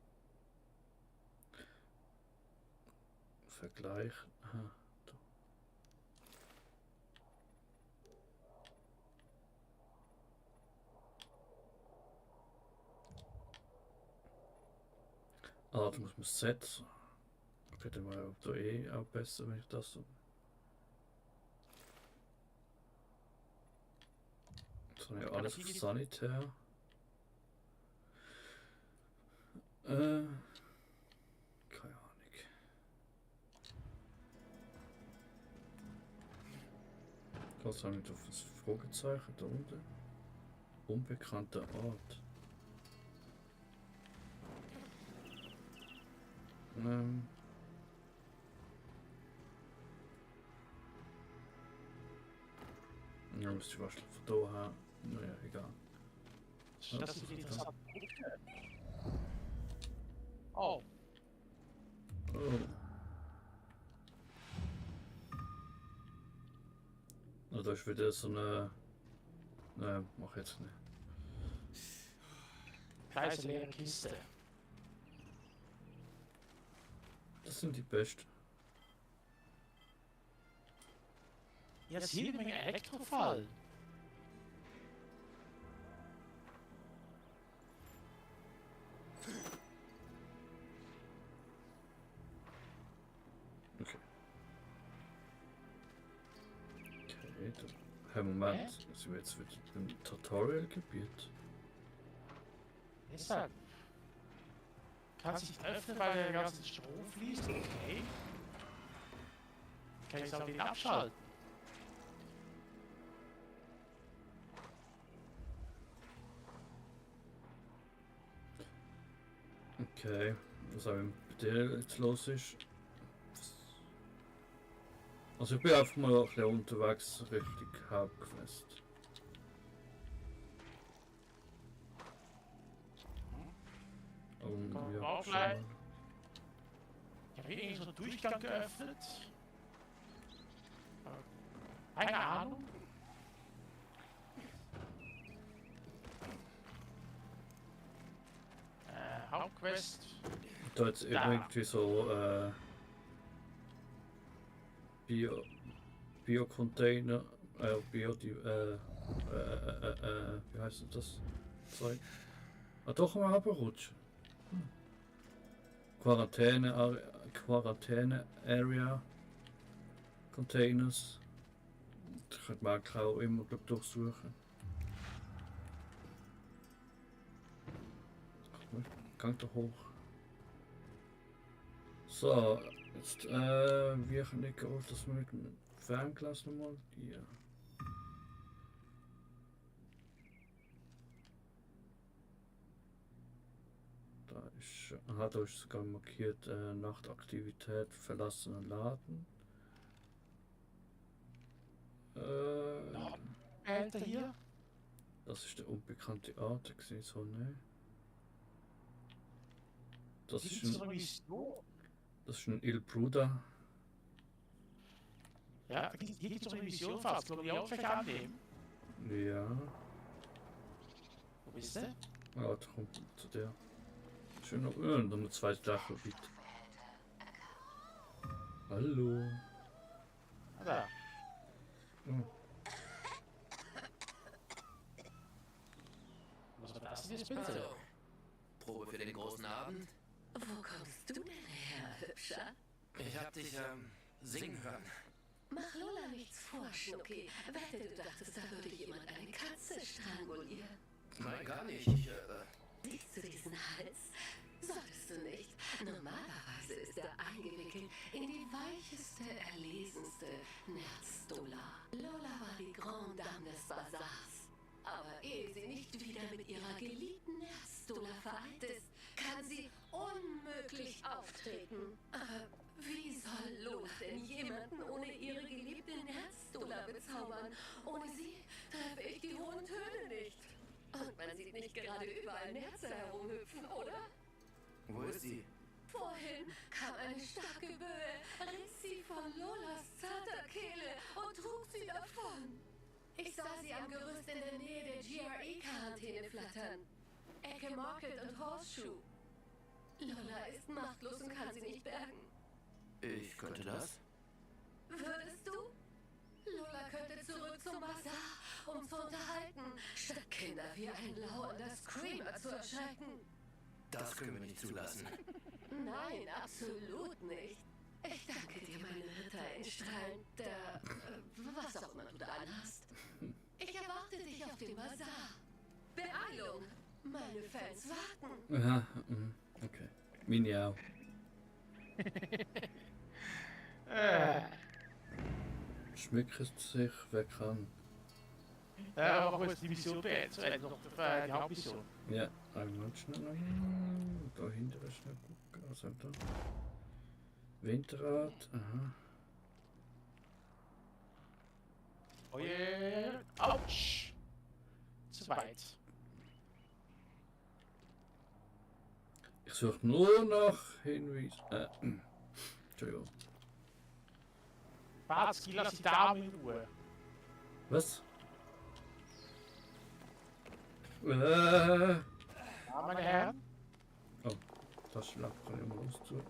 Vergleich. Aha, da. Ah, da muss man setzen. Okay, dann wäre da eh auch besser, wenn ich das so. Das ist ja alles auf Sanitär. Keine Ahnung. Was haben wir auf das Fragezeichen da unten? Unbekannter Ort. Ja, müsste ich wahrscheinlich von da her. Naja, egal. Das ist interessant. Oh. Oh. Na, da ist wieder so eine. Nein, mach jetzt nicht. Kreise leere Kiste. Das sind die besten. Jetzt hier eine Menge Elektrofall. Okay. Okay. wieder. Hey, Moment, sind wir jetzt wieder beim Tutorial-Gebiet? Deshalb. Kann sich nicht öffnen, weil der ganze Strom fließt. Okay. Kann ich es auch wieder abschalten. Okay, was auch immer bei dir jetzt los ist. Also ich bin einfach mal ein bisschen unterwegs Richtung Hauptquest. Kann Ja, auch schon gleich. mal. Ich habe hier irgendwie so einen Durchgang geöffnet. Keine Ahnung. Hauptquest. Da jetzt irgendwie so Bio-Container, wie heißt das Zeug? Ah, doch mal runterrutschen. Quarantäne Area Containers. Da könnte man auch immer glaub, durchsuchen. Gang da hoch. So, jetzt wie kann ich auch das mit dem Fernglas nochmal hier. Da ist, aha, da ist sogar markiert Nachtaktivität verlassener Laden. Älter hier. Das ist der unbekannte Ort, gesehen so ne. Das ist Gibt's so ein, eine Mission? das ist ein Il Bruda. Ja, hier gibt es so eine Mission fast. Glaube ich auch vielleicht annehmen. Ja, Wo bist du? ja, da kommt zu der. Schön noch Nummer 2 Stachel bitte. Hallo. Ah, da. Oh. Was war das denn jetzt bitte? Also, Probe für den großen Abend. Wo kommst du denn her, Hübscher? Ich hab dich singen hören. Mach Lola nichts vor, Schnucki. Wette, du dachtest, da würde jemand eine Katze strangulieren. Nein, gar nicht. Ich, Siehst du diesen Hals? Solltest du nicht. Normalerweise ist er eingewickelt in die weicheste, erlesenste Nerzstola. Lola war die Grande Dame des Bazars. Aber ehe sie nicht wieder mit ihrer geliebten Nerzstola vereint ist, kann sie unmöglich auftreten. Aber wie soll Lola denn jemanden ohne ihre geliebte Nerzstola bezaubern? Ohne sie treffe ich die hohen Töne nicht. Und man sieht nicht gerade überall Nerze herumhüpfen, oder? wo ist sie? Vorhin kam eine starke Böe, riss sie von Lolas zarter Kehle und trug sie davon. Ich sah sie am Gerüst in der Nähe der GRE-Quarantäne flattern. Ecke Market und Horseshoe. Lola ist machtlos und kann sie nicht bergen. Ich könnte das. Würdest du? Lola könnte zurück zum Bazar, um zu unterhalten, statt Kinder wie ein lauernder Screamer zu erschrecken. Das können wir nicht zulassen. Nein, absolut nicht. Ich danke dir, meine Ritter in Strahlen der... was auch immer du da anhast. Ich erwarte dich auf dem Bazar. Beeilung! Meine Fans warten. Aha, okay. Mini auch. Schmückt sich, wer kann. Ja, aber jetzt die Mission beendet. So, noch die Hauptmission. Ja, einmal schnell noch. Da hinten schnell gucken. Was haben wir da? Windrad, aha. Oh je. Autsch. Zu weit. Ich suche nur nach Hinweis. Entschuldigung. Batzki, lass die Dame in Ruhe. Was? Ja, meine Herren. Das Schlag kann ich mal loszutun.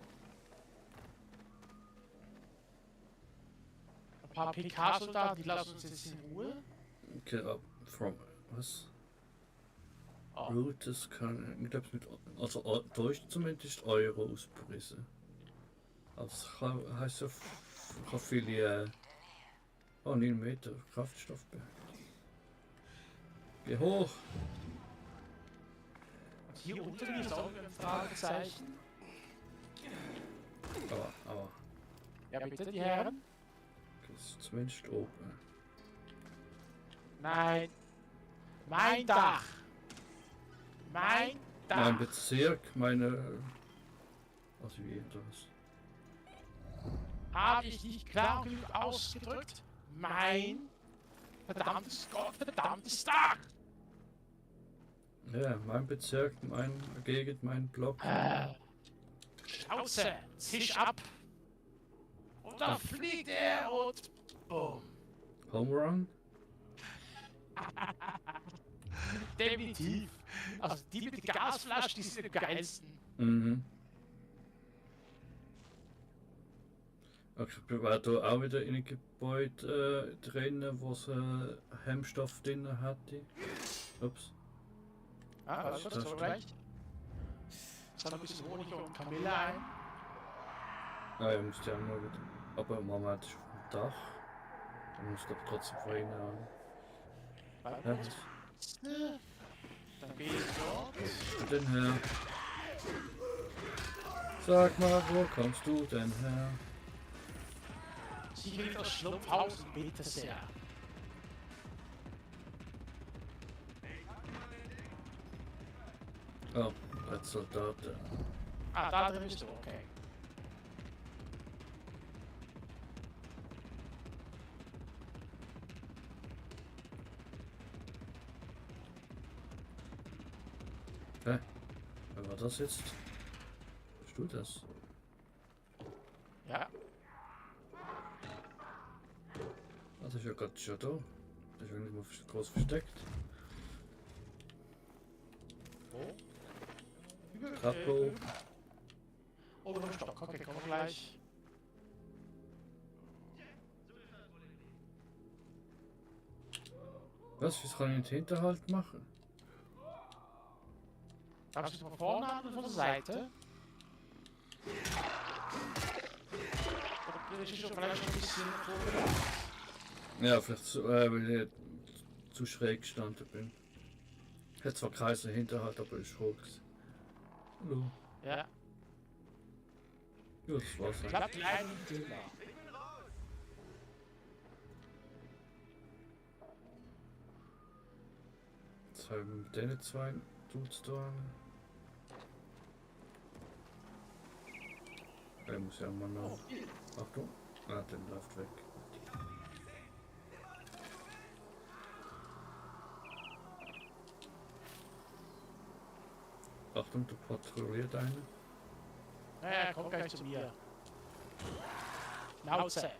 Ein paar PK-Soldaten, die lassen uns jetzt in Ruhe. Okay, from was? Oh. Routes kann, ich glaube mit, also da ist zumindest Euro ausgepriesen. Also es kann, heisst ja, kann viele Oh, 9 Meter Kraftstoffberg. Geh hoch! Und hier unten ist auch ein Fragezeichen. Aber. Ja, bitte, die Herren. Das ist zumindest oben. Nein. Mein Dach. Mein Dach. Mein Bezirk, meine. Also wie das. Habe ich nicht klar genug ausgedrückt? Mein verdammtes Gottverdammtes Dach. Ja, mein Bezirk, meine Gegend, mein Block. Schnauze, zisch ab. Und dann fliegt er und boom. Home Run? Definitiv. Also die mit der Gasflasche, die sind am geilsten. Mhm. Okay, war da auch wieder in einem Gebäude drin, wo es Hemmstoff drin hatte? Ups. Ah, das ist so recht. Es hat ein bisschen Honig und Kamille ein. Ah ja, musste ja auch mal wieder. Aber Moment ist auf dem Dach. Man muss aber trotzdem von innen an. Warte Ja, kurz. Dann gehe ich dort. wo denn her? Sag mal, wo kommst du denn her? Sie kriegt das Schlupfhaus und bete sehr. Oh, als Soldat. Ah, da drin bist du, okay. Hä? Wer war das jetzt? Bist du das? Ja. Ah, das ist ja gerade schon da. Das ist eigentlich mal groß versteckt. Wo? Treppe oben. Oben im Stock, okay, kommen wir gleich. Was? Wieso kann ich nicht Hinterhalt machen? Darfst du von vorne an und von der Seite? Oder ist schon vielleicht ein bisschen vorgelegt? Ja, vielleicht so, weil ich zu schräg gestanden bin. Hätte zwar Kreise Hinterhalt, aber ist hoch. Hallo. Ja. Ja, das war's eigentlich. Klappt leider nicht immer. Jetzt haben wir mit denen zwei Dudes da. Der muss ja mal noch. Achtung. Ah, der läuft weg. Achtung, du patrouilliert eine. Ja, komm gleich zu mir. Schnauze.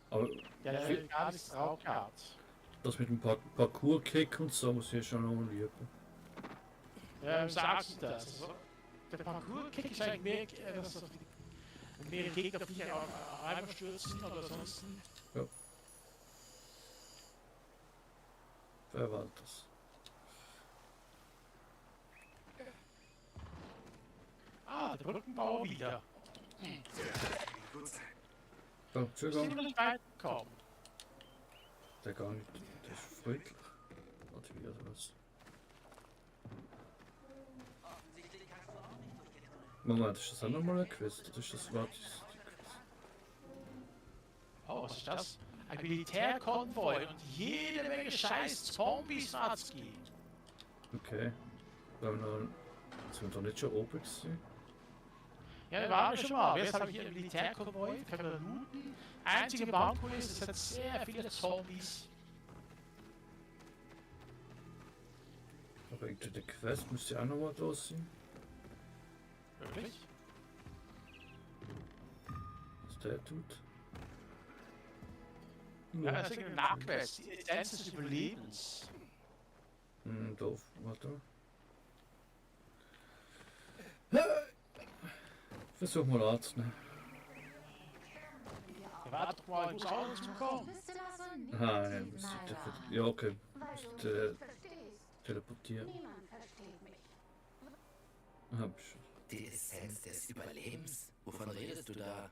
Aber Ja, der will gar nichts drauf gehabt. das mit dem Parkour-Kick und so muss ich schon noch lieben. Ja, sagst du das? Also, der Parkour-Kick ist eigentlich mehr, dass mehr Gegner auf dich einmal stürzen oder sonst. Wer war das? Ah, der Brückenbauer wieder. Oh, Ist Entschuldigung. immer nicht weit gekommen. Der gar nicht. Der ist friedlich. Warte, wie oder was? Moment, ist das auch nochmal ein Quiz? Oder ist das warte, ist die Quiz? Oh, was ist das? Ein Militärkonvoi und jede Menge scheiß Zombies hat's gegeben. Okay. Sind wir doch nicht schon oben gewesen? Ja, wir waren schon mal. Jetzt habe ich hier einen Militärkonvoi, können wir looten. Einzige Manko ist, es hat sehr viele Zombies. Aber irgendwie der Quest müsste ja auch nochmal da sein. Wirklich? Was der tut. Ja, das ist eine Nachquest. Die Essenz des Überlebens. Doof. Warte. Versuch mal anzunehmen. Ja, warte doch mal, ich muss auch dazu kommen. Bist du da so nicht? Ah, ja, müsste ja, okay. Weil du Müsste mich verstehst. teleportieren. Niemand versteht mich. Hab ich. Die Essenz des Überlebens? Wovon redest du da?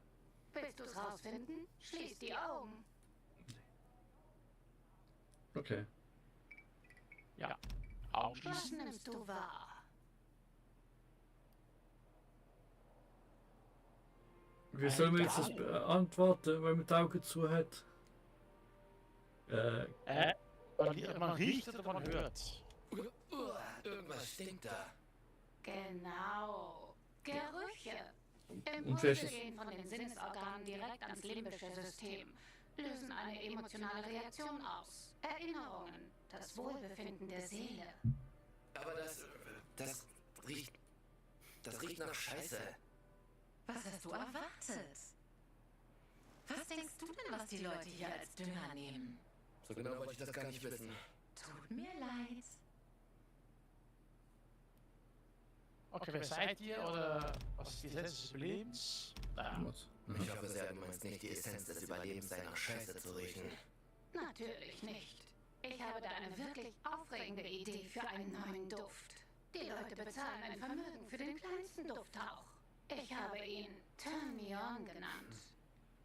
Willst du's rausfinden? Schließ die Augen. Okay. Ja. Augen Was schließen. nimmst du wahr? Wie soll man jetzt das beantworten, wenn man die Augen zu hat? Man riecht oder man hört. Irgendwas stinkt da. Genau. Gerüche. Und Impulse welches? gehen von den Sinnesorganen direkt ans limbische System, lösen eine emotionale Reaktion aus. Erinnerungen, das Wohlbefinden der Seele. Aber das riecht... Das riecht nach Scheiße. Was hast du erwartet? Was denkst du denn, was die Leute hier als Dünger nehmen? So genau wollte ich das gar nicht wissen. Tut mir leid. Okay, wer seid ihr oder was ist die Essenz des Überlebens? Naja. Was? Ich hoffe sehr, du meinst nicht, die Essenz des Überlebens sei nach Scheiße zu riechen. Natürlich nicht. Ich habe da eine wirklich aufregende Idee für einen neuen Duft. Die Leute bezahlen ein Vermögen für den kleinsten Dufthauch. Ich habe ihn Turn Me On genannt.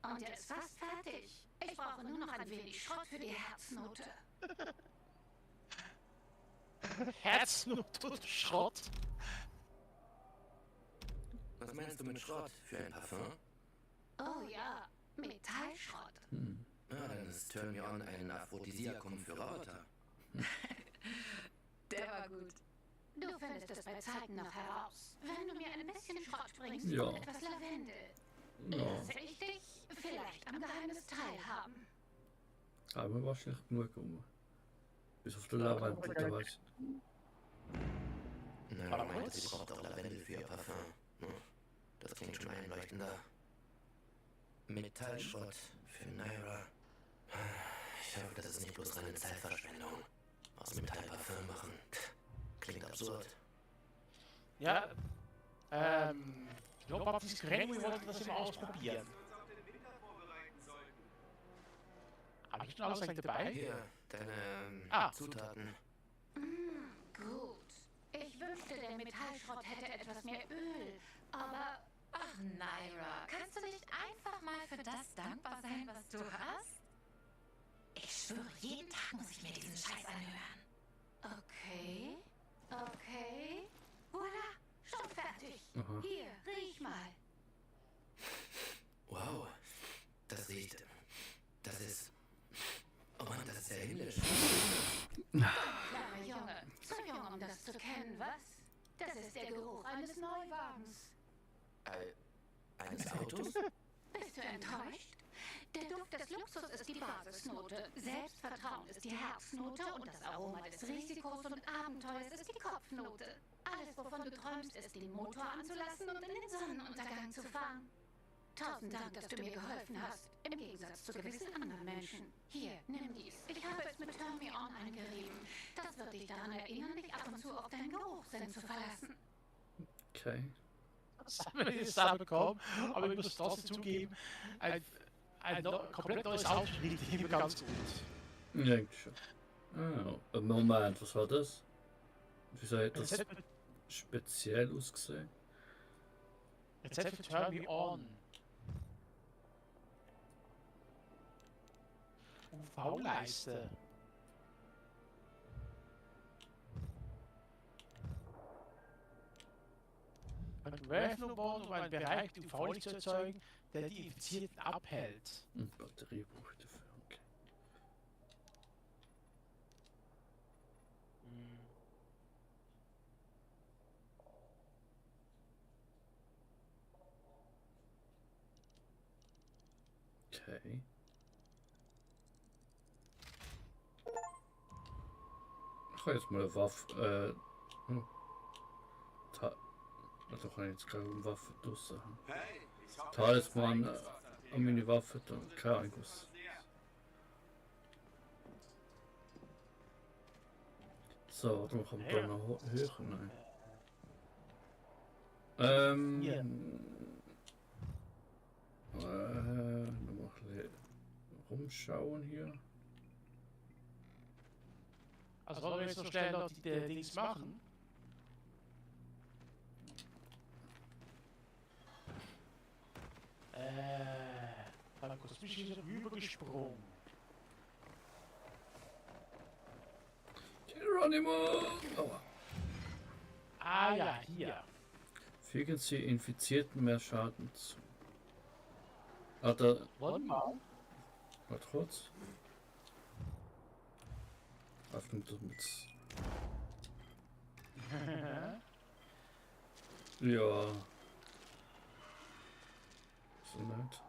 Und er ist fast fertig. Ich brauche nur noch ein wenig Schrott für die Herznote. Herznote und Schrott. Was meinst du mit Schrott? Für ein Parfum? Oh ja, Metallschrott. Ja, dann ist Turn Me On ein Aphrodisiakum für Roboter. Der war gut. Du findest es bei Zeiten noch heraus. Wenn du mir ein bisschen Schrott bringst Ja. und etwas Lavendel, Ja, lasse ich dich vielleicht am Geheimnis teilhaben. haben wir wahrscheinlich genug um. Bis auf den Lavendel, da weiß ich. Na, du meintest, sie braucht auch Lavendel für ihr Parfum. Das klingt schon einleuchtender. Metallschrott für Naira. Ich hoffe, das ist nicht bloß reine Zeitverschwendung. Aus Metall Parfum machen. Klingt absurd. Ja, ich glaube, Baptiste Graham, wir wollten das immer ausprobieren. Habe ich schon alles eigentlich dabei? Hier, deine Zutaten. Gut. Ich wünschte, der Metallschrott hätte etwas mehr Öl, aber Ach, Naira, kannst du nicht einfach mal für das dankbar sein, was du hast? Ich schwöre, jeden Tag muss ich mir diesen Scheiß anhören. okay. Okay. Voila, schon fertig. Aha. Hier, riech mal. Wow, das riecht... Das ist... Oh Mann, das ist ja himmlisch. Kleiner Junge, zu jung, um das zu kennen, was? Das ist der Geruch eines Neuwagens. Eines Autos? Bist du enttäuscht? Der Duft des Luxus ist die Basisnote. Selbstvertrauen ist die Herznote und das Aroma des Risikos und Abenteuers ist die Kopfnote. Alles, wovon du träumst, ist, den Motor anzulassen und in den Sonnenuntergang zu fahren. Tausend Dank, dass du mir geholfen hast. Im Gegensatz zu gewissen anderen Menschen. Hier, nimm dies. Ich habe es mit Turn Me On eingerieben. Das wird dich daran erinnern, dich ab und zu auf deinen Geruchssinn zu verlassen. Okay. Das haben wir jetzt da bekommen, aber ich muss trotzdem zugeben, ein komplett neues Auto riecht immer ganz gut. Ja, eigentlich schon. Ah, Moment, was war das? Wieso hat Jetzt das hat speziell ausgesehen? für Turn Me On. UV-Leiste. Ein Öffnung, um einen Bereich der UV-Licht zu erzeugen, der die Infizierten abhält. Batterie brauche ich dafür, okay. Okay. Ich habe jetzt mal eine Waffe, also kann ich jetzt gerade eine Waffe draussen haben. Talisman an meine Waffe, dann keine Ahnung was. So, warte mal, kann man da noch höher? Nein. Ja. Noch mal ein bisschen rumschauen hier. Also wollen wir jetzt noch schnell noch die Dings machen? Dann kurz bin ich wieder rübergesprungen. Geronimo! Aua. Ah ja, hier. Fügen Sie Infizierten mehr Schaden zu. Warte Warte. kurz. Öffnet mit. Ja. So nett.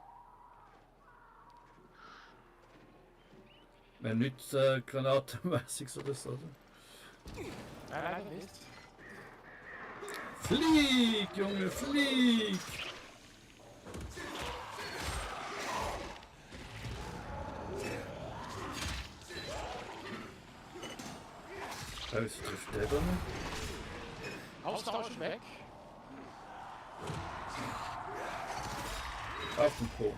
Wenn nicht granatenmäßig oder so. Leider nicht. Flieg, Junge, flieg! Ist trifft der da nicht? Austauschen weg. Auf den Po.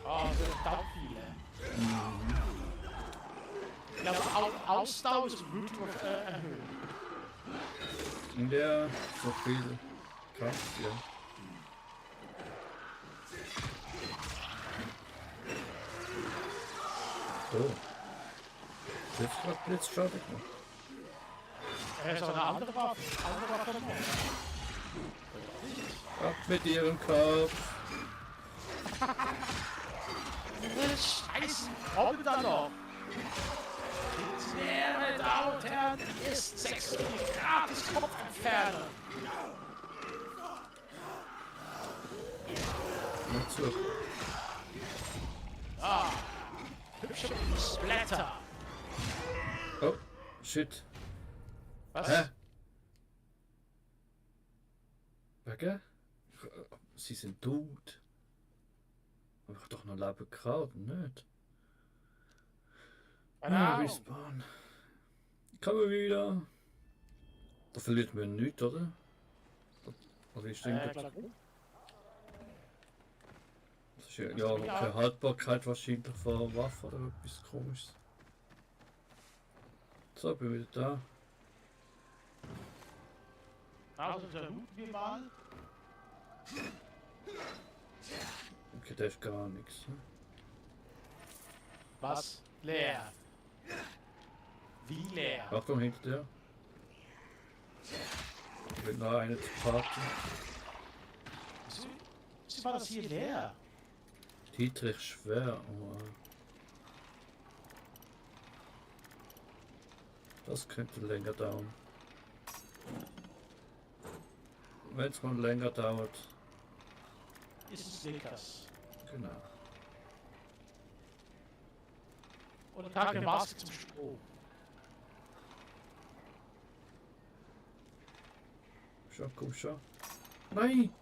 Oh, das sind verdammt viele. Ich glaube, Ausdauer ist Blut erhöht. In der so viel Kraft, ja. Oh. Jetzt hat Blitzschaden gemacht. Er ist auch eine andere Waffe. Noch. Ab mit ihrem Kopf. Scheiße, kommt da noch. Meine Damen und Herren, hier ist 6 gratis Kopfentferner. Mal zurück. Ah, hübsche Splatter. Oh, shit. Was? Hä? Wege? Sie sind tot. Aber ich hab doch noch Leben gehabt, nicht? Ah, Respawn. Kommen wir wieder. Da verliert man nichts, oder? Oder ist das? Das ist ja keine Haltbarkeit wahrscheinlich von Waffen oder etwas Komisches. So, bin wieder da. Also, da looten wir mal. Okay, da ist gar nichts. Ne? Was? Leer. Wie leer? Achtung, hinter dir. Ich will noch eine zu parken. Wieso war das hier leer? Dietrich schwer. Oh. Das könnte länger dauern. Wenn es mal länger dauert. Ist es Snickers. Genau. Und eine Maske zum Strom. Schau, komm schon. Nein!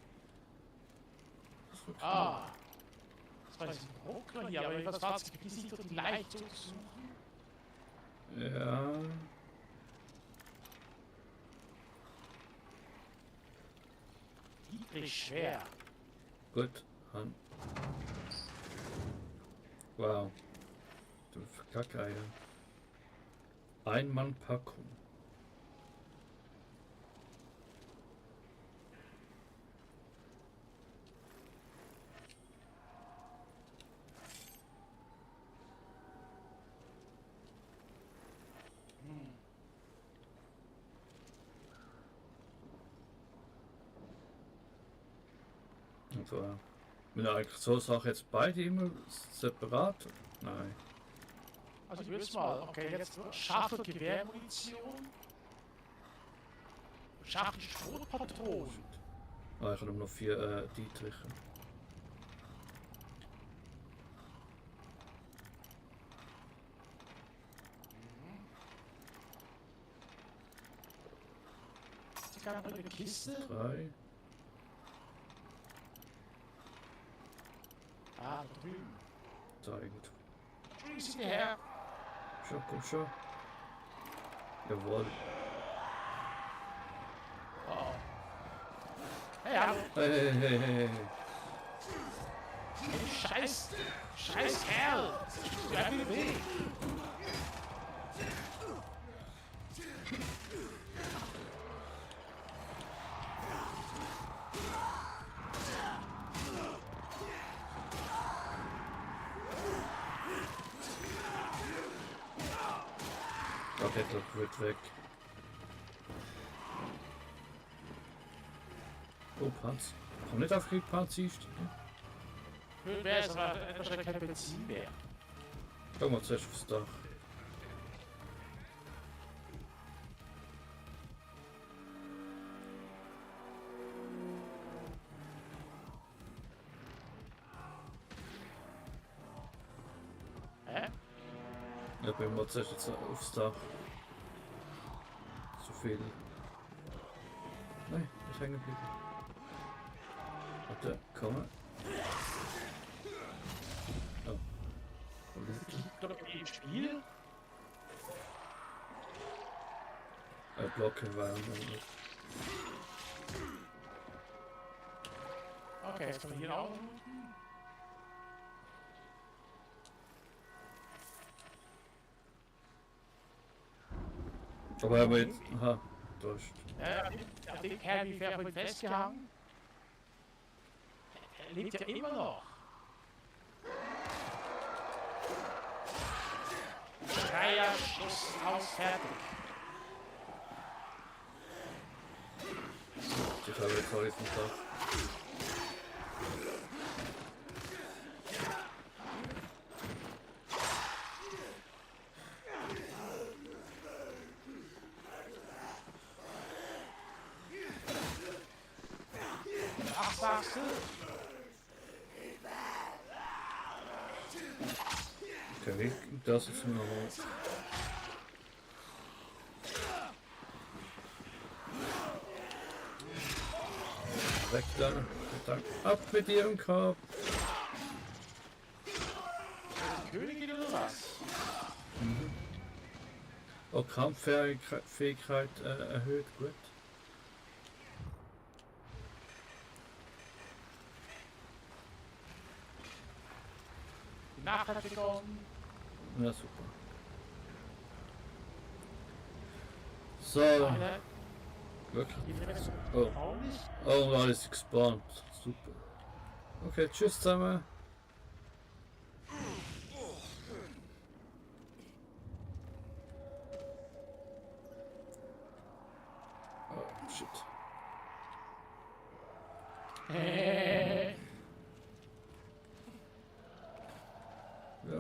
Ah. Das war jetzt ein Ruckler hier, aber was war es? Gibt es nicht so leicht zu suchen? Ja. Dietrich schwer. Gut. Hand. Wow. Du Kackeier. Einmannpackung. Also, wenn eigentlich so Sachen jetzt beide immer separat? Nein. Also ich will es mal. Okay, jetzt scharfe Gewehrmunition. Scharfe Schrotpatronen. Ah, ich habe noch 4 Dietriche. Ich habe eine Kiste. 3. Ah, da drüben. Zeigt. Drüben sind wir her. Schon, komm schon. Jawohl. Oh. Hey, hallo. Hey, hey, hey, hey. Scheiß Kerl. Bleib mir weg. Deadlock wird weg. Oh, Panzer. Komm nicht auf die Panzer einsteigen. Schön wäre es, aber wahrscheinlich kein Benzin mehr. Schau mal zuerst aufs Dach. Hä? Ja, bin mal zuerst jetzt aufs Dach. Zu viel. Nein, ist hängen geblieben. Warte, komm. Oh. Doch im Spiel? Block Environment. Okay, jetzt können wir hier auch. Aber er wird. Aha, durch. Auf dem Kerl wie vorhin festgehangen. Er lebt ja immer noch. Dreier, Schuss, aus, fertig. Die Farbe jetzt auch vom Dach. Ach, sagst du? Okay, das ist noch mal. Weg da. Dank. Ab mit ihrem Kopf. Königin oder was? Oh, Kampffähigkeit erhöht, gut. Die Nacht hat begonnen. Ja, super. So, Eine, wirklich. die Verletzung Oh, auch nicht. oh, alles gespawnt. Super. Okay, tschüss zusammen. Oh, shit. Ja.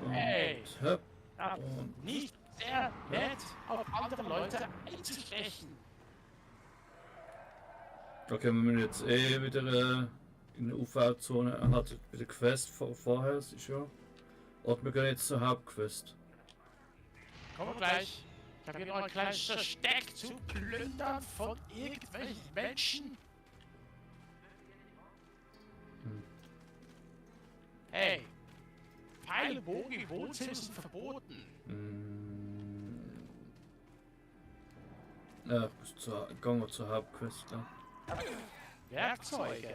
Und, Hey. hopp. Ja, Und nicht sehr nett, auf andere Leute einzustechen. okay, wir müssen jetzt wieder in der UV-Zone. Er hat bei der Quest vorher, ist ja. Und wir gehen jetzt zur Hauptquest. Kommen wir gleich. Ich habe hier noch ein kleines Versteck zu plündern von irgendwelchen Menschen. Hey, Pfeile, Bogen im Wohnzimmer sind verboten. Ja, ich muss gehen wir zur Hauptquest. Ja. Werkzeuge.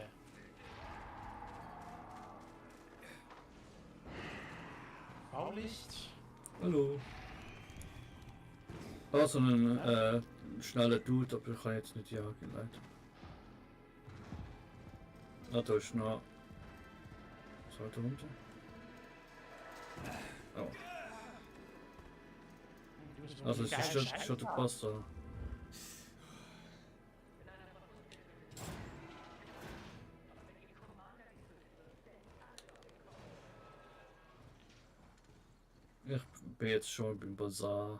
Blaulicht. Hallo. Oh, so ein schneller Dude, aber ich kann jetzt nicht jagen, leider. Ah, da ist noch. Was war da unten? Oh. Also es ist schon der Pastor. Ich bin jetzt schon beim Bazar.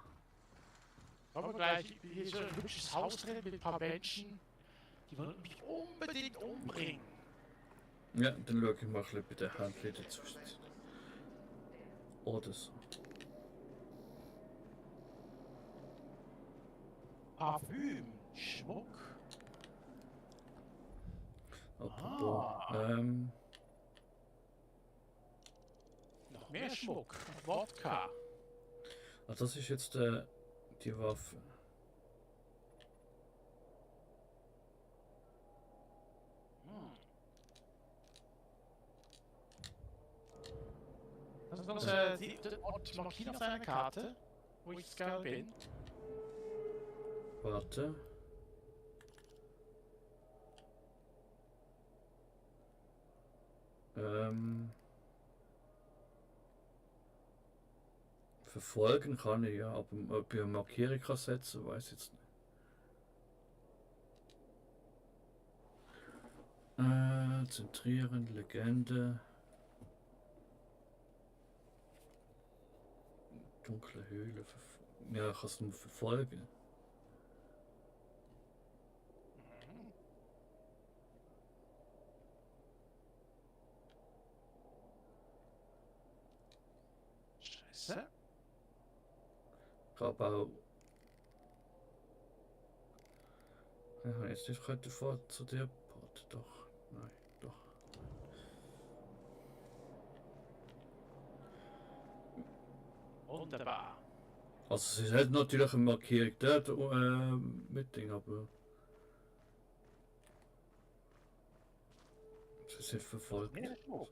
Kommen wir gleich. Ich bin hier so ein hübsches Haus drin mit ein paar Menschen. Die wollen mich unbedingt umbringen. Ja, dann schaue ich mal ein bisschen bei der Hand dazu. Oder so. Parfüm, Schmuck. Apropos. Noch mehr Schmuck. Wodka. Ah, das ist jetzt die Waffe. Das ist noch der Ort markiert auf deiner Karte, wo ich jetzt gerade bin. Warte. Verfolgen kann ich ja, aber ob ich eine Markierung kann setzen, weiß ich jetzt nicht. Zentrieren, Legende. Dunkle Höhle. Ja, ich kann es nur verfolgen. Scheiße. Ich habe auch. Ja, jetzt nicht heute vor zu dir. Part. Doch. Nein, doch. Wunderbar. Also es hat natürlich eine Markierung dort mit Ding, aber es ist nicht verfolgt. Ja, Schmuck.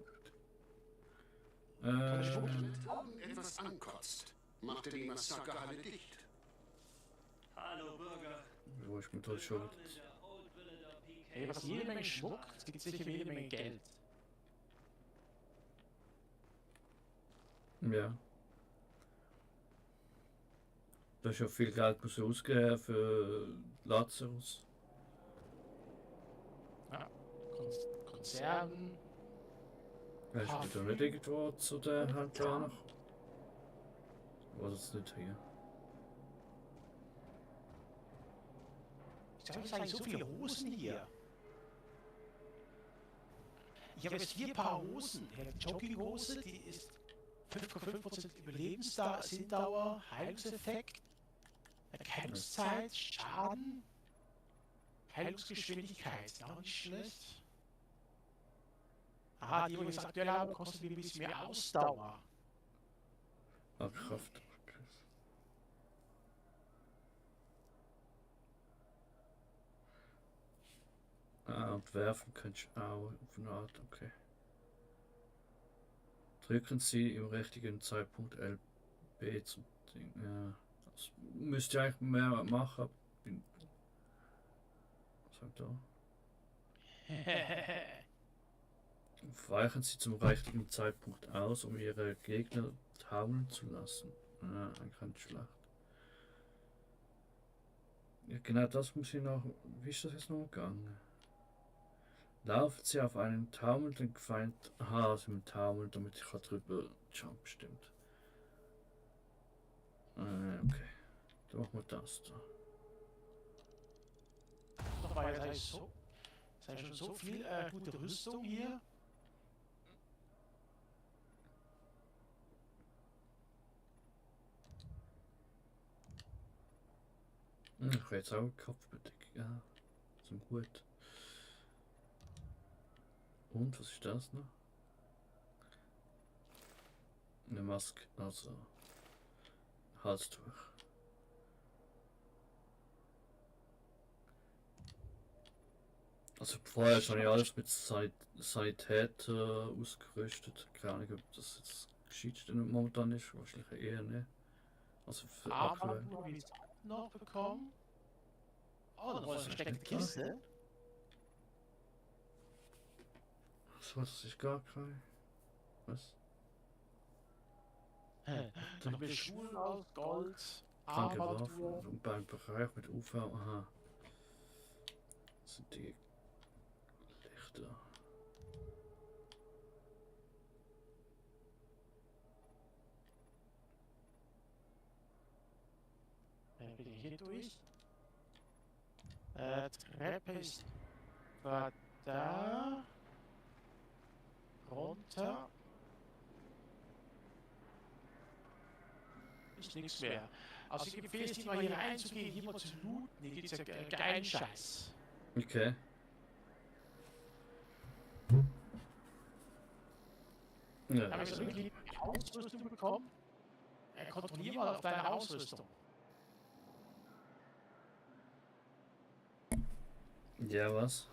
Etwas ankotzt, machte die Massakerhalle dicht. Hallo Bürger. Wo ist mir da schon wieder? Willkommen in der Old Villa der PK. Hey, was jede Menge Schmuck, es gibt sicher jede Menge Geld. Ja. Da ist ja viel Geld muss ausgeben für Lazarus. Ja. Konserven. Hast du da nicht irgendwo zu der Handlung noch? Oder ist es nicht hier? Ich habe eigentlich so viele Hosen hier. Ich habe jetzt 4 Paar Hosen. Ich habe eine Jogginghose, die ist 5,5% Überlebenssindauer, Heilungseffekt, Erkennungszeit, Schaden, Heilungsgeschwindigkeit. Ist auch nicht schlecht. Aha, die, die ich jetzt aktuell habe, kostet mir ein bisschen mehr Ausdauer. Ah, Kraft. Ah, und werfen kannst du auch auf eine Art, okay. Drücken Sie im richtigen Zeitpunkt LB zum Ding. Ja, das müsste ich eigentlich mehr machen. Aber was sagt da? Weichen Sie zum richtigen Zeitpunkt aus, um Ihre Gegner taumeln zu lassen. Ja, eigentlich nicht schlecht. Ja, genau das muss ich noch. Wie ist das jetzt noch gegangen? Laufen Sie auf einen taumelnden Feind. Aha, also mit Taumeln, damit ich drüber jump, stimmt. Okay. Dann machen wir das da. Nochmal, es ist schon so viel gute Rüstung hier. Ich habe jetzt auch Kopfbedeckung. Ja, zum Gut. Und was ist das noch? Eine Maske, also Halstuch. Also vorher schon ja alles mit Sanität ausgerüstet. Keine Ahnung, ob das jetzt geschieht momentan ist. Wahrscheinlich eher nicht. Also für aktuell. Armbanduhr habe ich jetzt auch noch bekommen. Oh, da war eine versteckte Kiste. So, das ist gar kein. Was? Dann habe ich Schulen aus Gold, Kranke Armbanduhr. Waffen und beim Bereich mit UV. Aha. Das sind die Lichter. Bin ich hier durch? Treppe ist da. Runter. Ist nichts mehr. Also ich empfehle es dir mal hier reinzugehen, hier mal zu looten. Hier gibt es ja geilen Scheiß. Okay. Ja. Habe ich so wirklich eine Ausrüstung bekommen? Kontrollier mal auf deine Ausrüstung. Ja, was?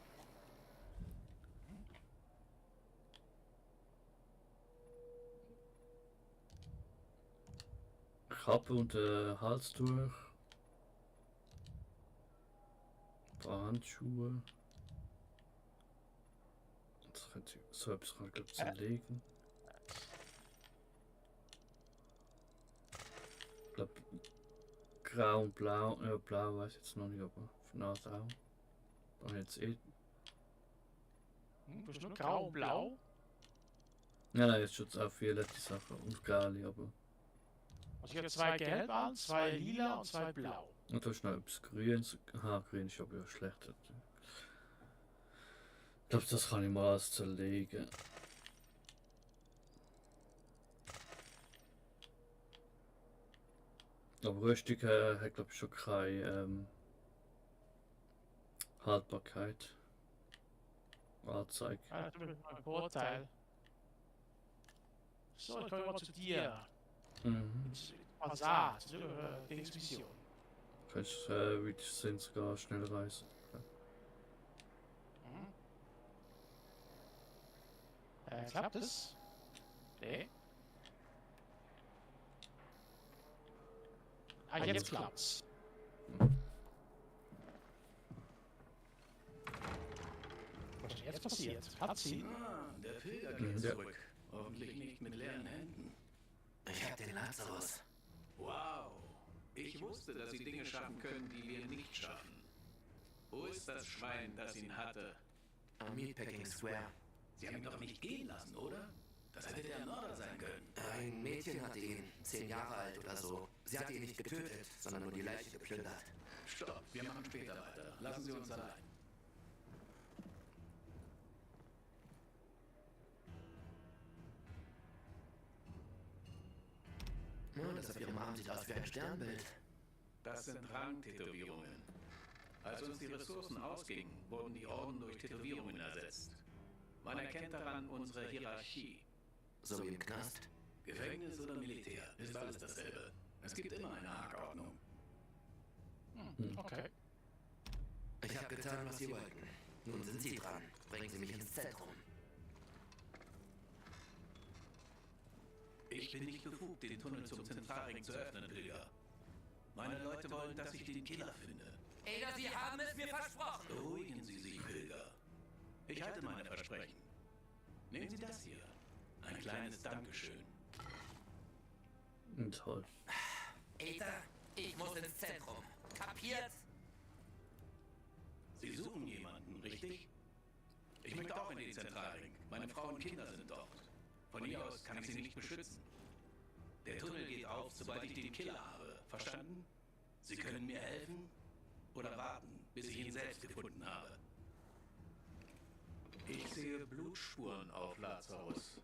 Kappe und Halstuch. Ein paar Handschuhe. Das könnte so etwas kann ich glaube zerlegen. Ich glaube, grau und blau. Ja, blau weiß ich jetzt noch nicht, aber für Nase auch. Dann jetzt eh. Du hast nur grau und blau. Nein, jetzt schon auch viele die Sachen und grale, aber. Also ich habe 2 gelb an, 2 lila und 2 blau. Und da ist noch etwas Grünes. Aha, grün ist aber ja schlecht. Ich glaube, das kann ich mal alles zerlegen. Aber Rüstung hat glaube ich schon keine Haltbarkeit. Anzeige. Ja, das ist ein Vorteil. So, ich komme mal zu dir. Mhm. Basar, zur Dingsmission. Kannst wie die sind sogar schnell reisen. Klappt es? Nee. Ah, jetzt klappt's. Was ist denn jetzt passiert? Hat sie? Ah, der Pilger geht zurück. Hoffentlich nicht mit leeren Händen. Ich hab den Lazarus. Wow. Ich wusste, dass Sie Dinge schaffen können, die wir nicht schaffen. Wo ist das Schwein, das ihn hatte? Am Meatpacking Square. Sie haben ihn doch nicht gehen lassen, oder? Das hätte der Mörder sein können. Ein Mädchen hatte ihn, 10 Jahre alt oder so. Sie hatte ihn nicht getötet, sondern nur die Leiche geplündert. Stopp, wir machen später weiter. Lassen Sie uns allein. Das auf Ihrem Arm sieht aus wie ein Sternbild. Das sind Rangtätowierungen. Als uns die Ressourcen ausgingen, wurden die Orden durch Tätowierungen ersetzt. Man erkennt daran unsere Hierarchie. So wie im Knast? Gefängnis oder Militär, ist alles dasselbe. Es gibt immer eine Hackordnung. Okay. Ich habe getan, was Sie wollten. Nun sind Sie dran. Bringen Sie mich ins Zentrum. Ich bin nicht befugt, den Tunnel zum Zentralring zu öffnen, Pilger. Meine Leute wollen, dass ich den Killer finde. Ada, Sie haben es mir versprochen! Beruhigen Sie sich, Pilger. Ich halte meine Versprechen. Nehmen Sie das hier. Ein kleines Dankeschön. Toll. Ada, ich muss ins Zentrum. Kapiert? Sie suchen jemanden, richtig? Ich möchte auch in den Zentralring. Meine Frau und Kinder sind dort. Von hier aus kann ich sie nicht beschützen. Der Tunnel geht auf, sobald ich den Killer habe. Verstanden? Sie können mir helfen oder warten, bis ich ihn selbst gefunden habe. Ich sehe Blutspuren auf Lazarus.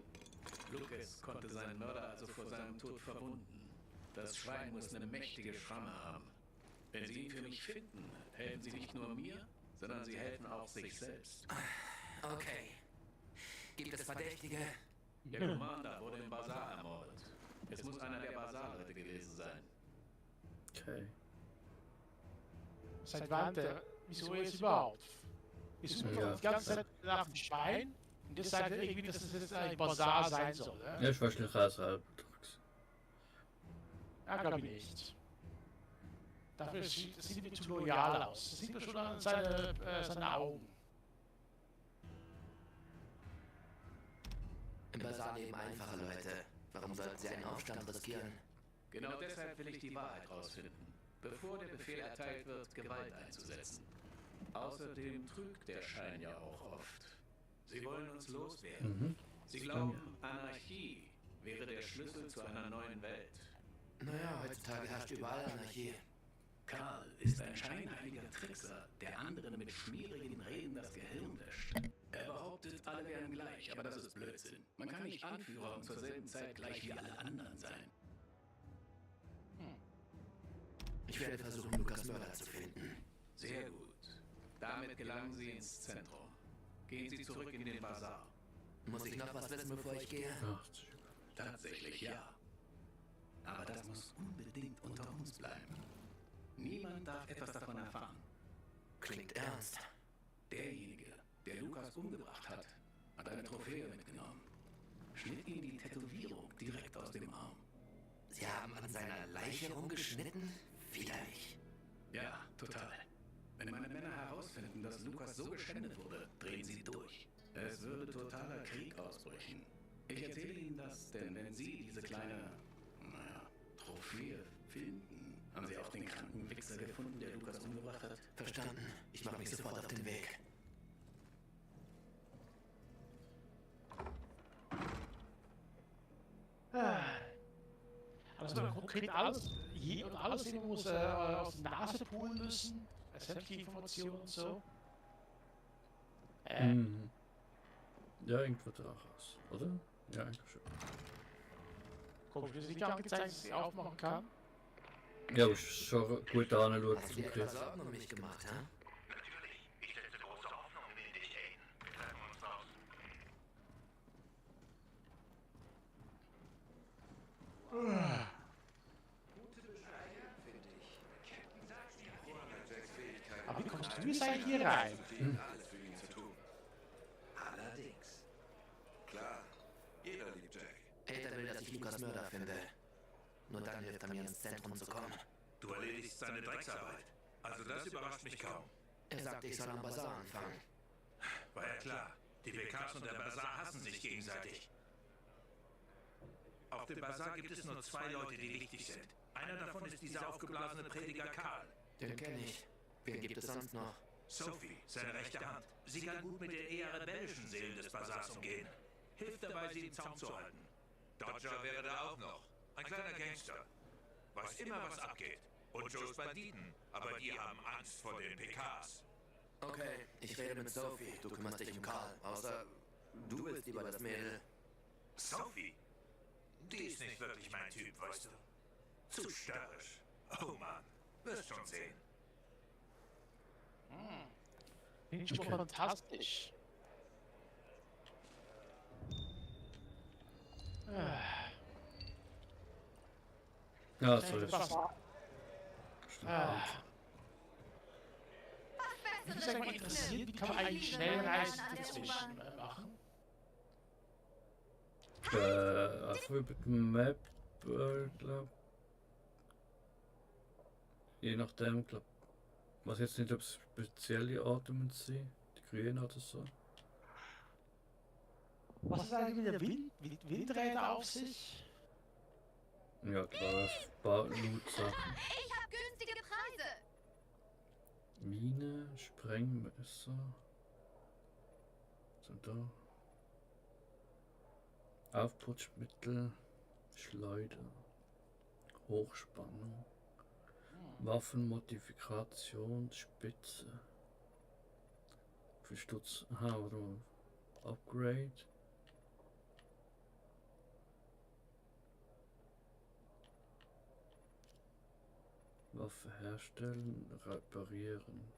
Lucas konnte seinen Mörder also vor seinem Tod verwunden. Das Schwein muss eine mächtige Schramme haben. Wenn Sie ihn für mich finden, helfen Sie nicht nur mir, sondern Sie helfen auch sich selbst. Okay. Gibt es Verdächtige? Der Commander wurde im Basar ermordet. Es muss einer der Basarleute gewesen sein. Okay. Seit wann wieso jetzt überhaupt? Ich suche Ja. die ganze Zeit nach dem Schwein. Und das sagt irgendwie, dass es jetzt ein Basar sein soll. Ja, Ne? ich weiß nicht, was er Ja, glaube ich nicht. Dafür sieht er mir zu loyal aus. Das sieht man schon an seine Augen. Im Basar leben einfache Leute. Warum sollten sie einen Aufstand riskieren? Genau deshalb will ich die Wahrheit rausfinden, bevor der Befehl erteilt wird, Gewalt einzusetzen. Außerdem trügt der Schein ja auch oft. Sie wollen uns loswerden. Sie glauben, Anarchie wäre der Schlüssel zu einer neuen Welt. Naja, heutzutage herrscht überall Anarchie. Karl ist ein scheinheiliger Trickser, der anderen mit schmierigen Reden das Gehirn wäscht. Er behauptet, alle wären gleich, aber das ist Blödsinn. Man kann nicht Anführer und zur selben Zeit gleich wie alle anderen sein. Ich werde versuchen, Lukas Mörder zu finden. Sehr gut. Damit gelangen Sie ins Zentrum. Gehen Sie zurück in den Basar. Muss ich noch was wissen, bevor ich gehe? Ach, Tatsächlich ja. Aber das muss unbedingt unter uns bleiben. Niemand darf etwas davon erfahren. Klingt ernst. Derjenige, der Lukas umgebracht hat, hat eine Trophäe mitgenommen. Schnitt ihm die Tätowierung direkt aus dem Arm. Sie haben an seiner Leiche rumgeschnitten? Widerlich. Ja, total. Wenn meine Männer herausfinden, dass Lukas so geschändet wurde, drehen sie durch. Es würde totaler Krieg ausbrechen. Ich erzähle Ihnen das, denn wenn Sie diese kleine, Trophäe Finden. Haben Sie auch den kranken Wichser gefunden, der Lukas umgebracht hat? Verstanden. Ich mache mich sofort auf den Weg. Also man konkret alles, je und alles immer muss aus der Nase poolen müssen. Sämtliche Informationen und so. Mhm. Ja, irgendwo daraus, oder? Ja, eigentlich schon. Komisch, dass ich nicht angezeigt, dass ich aufmachen kann. Ja, aber schon gut anschauen Hast du zum dir Griff. etwa Sorgen um mich gemacht, hä? Natürlich. Ich setze große Hoffnungen in dich, Aiden. Wir treffen uns raus. Aber wie kommst du jetzt eigentlich hier rein? Alles für ihn zu tun. Allerdings. Klar. Jeder liebt Jack. Aiden will, dass ich Lukas Mörder finde. Nur dann hilft er mir, ins Zentrum zu kommen. Du erledigst seine Drecksarbeit. Also das überrascht mich kaum. Er sagte, ich soll am Bazar anfangen. War ja klar. Die PKs und der Bazar hassen sich gegenseitig. Auf dem Bazar gibt es nur 2 Leute, die wichtig sind. Einer davon ist dieser aufgeblasene Prediger Karl. Den kenne ich. Wen gibt es sonst noch? Sophie, seine rechte Hand. Sie kann gut mit den eher rebellischen Seelen des Bazars umgehen. Hilft dabei, sie im Zaum zu halten. Dodger wäre da auch noch. Ein kleiner Gangster. Weiß immer, was abgeht. Und Joes Banditen. Aber die haben Angst vor den PKs. Okay, ich rede mit Sophie. Du kümmerst dich um Karl. Außer du willst lieber das Mädel. Sophie? Die ist nicht wirklich mein Typ, weißt du. Zu störrisch. Oh Mann, wirst schon sehen. Finde ich schon fantastisch. Ja, so ist es. Mich ist mal interessiert, wie kann man eigentlich Schnellreisen dazwischen machen? Einfach über die Map, glaub. Je nachdem, glaub. Was jetzt nicht, ob es spezielle Atmen sind, die grünen oder so. Was ist eigentlich mit der Windräder auf sich? Ja, klar, ein paar Loot-Sachen. Ich habe günstige Preise. Mine, Sprengmesser. So da. Aufputschmittel, Schleuder, Hochspannung, Waffenmodifikation, Spitze. Für Stutz. Aha, warte mal. Upgrade. Waffe herstellen, reparieren.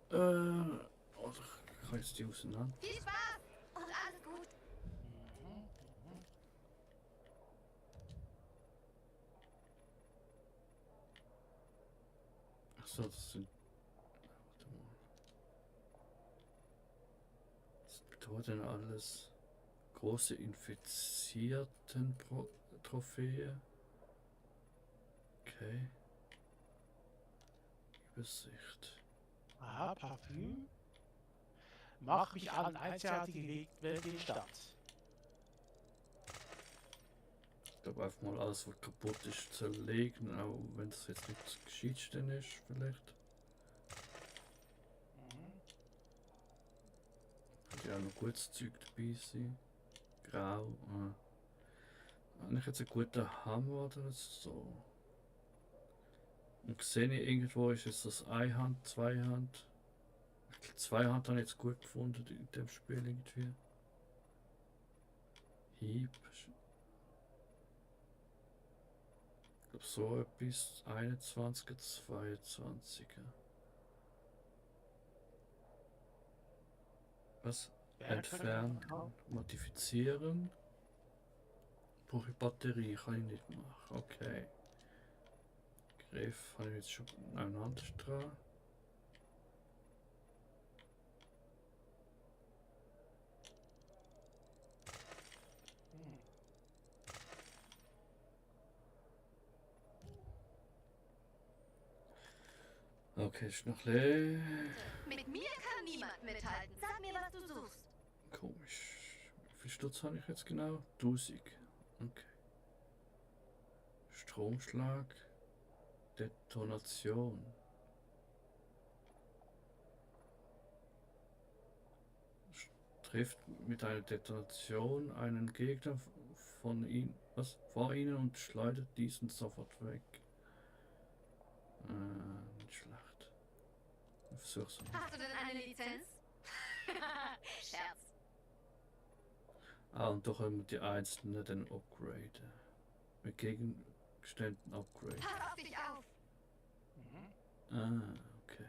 Oder kann jetzt die auseinander? Viel Spaß und alles gut. Achso, das sind. Warte mal. Was bedeutet denn alles? Große infizierten Trophäe. Okay. Übersicht. Aha, Parfüm. Mach mich an einzigartige Welt in die Stadt. Ich glaube einfach mal alles, was kaputt ist, zerlegen, auch wenn es jetzt nicht das Gescheitste ist, vielleicht. Könnte ja auch noch gutes Zeug dabei sein. Grau. Eigentlich jetzt ein guter Hammer oder so. Und sehe ich irgendwo ist es das Einhand, Zweihand. Ich glaube, Zweihand habe ich jetzt gut gefunden in dem Spiel irgendwie. Hieb. Ich glaube so etwas 21er, 22er. Was? Entfernen, modifizieren. Brauche ich Batterie, kann ich nicht machen. Okay. Griff habe ich jetzt schon ein anderes dran. Okay, ist noch leer. Mit mir kann niemand mithalten. Sag mir, was du suchst. Komisch. Wie viel Stutz habe ich jetzt genau? 1000. Okay. Stromschlag. Detonation. Trifft mit einer Detonation einen Gegner vor ihnen und schleudert diesen sofort weg. Nicht schlecht. Ich versuch's mal. Hast du denn eine Lizenz? Scherz. Und doch immer die einzelnen den Upgrade. Mit Gegenständen Upgrade. Pass auf dich auf. Okay.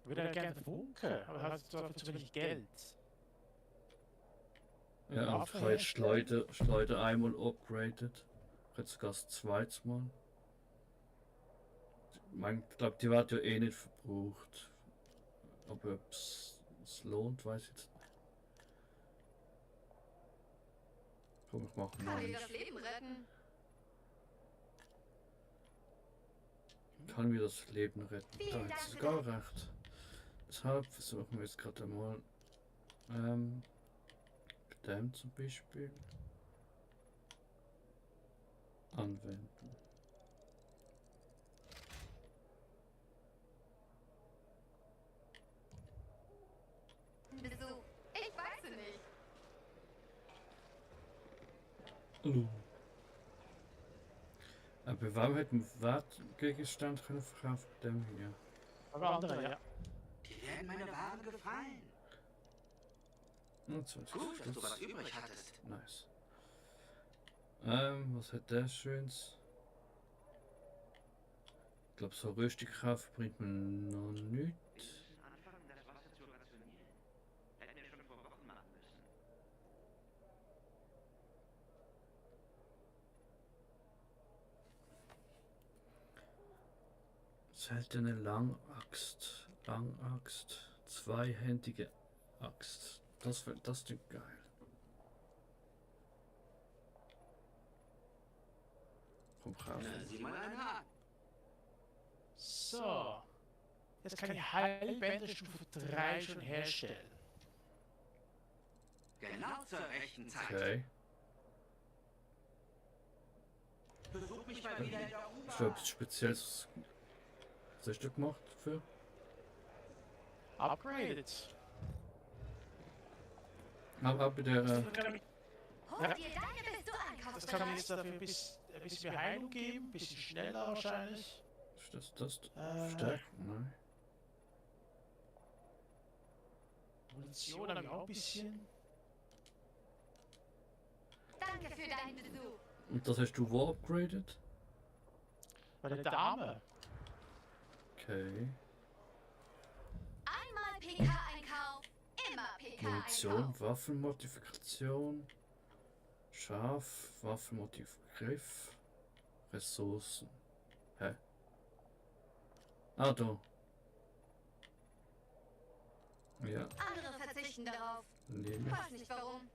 Ich würde gerne Funke, aber hast du dafür zu wenig Geld. Ja, und ich habe jetzt Schleuder einmal upgraded. Jetzt sogar das zweite Mal. Ich glaube, die wird ja eh nicht verbraucht. Aber ob es lohnt, weiß ich jetzt nicht. Komm, ich mach Kann mal. dir das Leben retten. Kann mir das Leben retten. Da Vielen hat Dank sie für sogar recht. Deshalb versuchen wir jetzt gerade mal dem zum Beispiel anwenden. Besuch. Ich weiß es nicht. Aber warum hätten wir Wertgegenstand können verkaufen? Dem hier. Aber andere, ja. Dir werden meine Waren gefallen. Und 20 Gut, dass du Stutz. was übrig hattest. Nice. Was hat der Schönes? Ich glaube, so Rüstung kaufen bringt mir noch nichts. Anfangen, das Wasser zu rationieren. Hätten wir schon vor Wochen machen müssen. Seltene Langaxt. Langaxt. Zweihändige Axt. Das klingt geil. Komm, kaufen. Na, sieh mal einen an. So. Jetzt kann ich Heilbänder Stufe 3 schon herstellen. Genau zur rechten Zeit. Okay. Besuch mich mal wieder in der Ich glaube, U-Bahn. etwas Spezielles. Was hast du gemacht dafür? Upgraded. Aber der. Hol Ja. dir danke, bis du Das einkaufst. kann mir jetzt dafür ein bisschen mehr Heilung geben, ein bisschen schneller wahrscheinlich. Ist das Stärken? Nein. Munition habe ich auch ein bisschen. Danke für deinen Besuch. Und das hast du wo upgraded? Bei der Dame. Okay. Einmal PK-Einkauf, immer Munition, PK-Einkauf. Waffenmodifikation. Scharf, Waffenmotiv-Griff. Ressourcen. Hä? Ah, da. Ja, Andere verzichten darauf. nehme ich. Weiß nicht warum.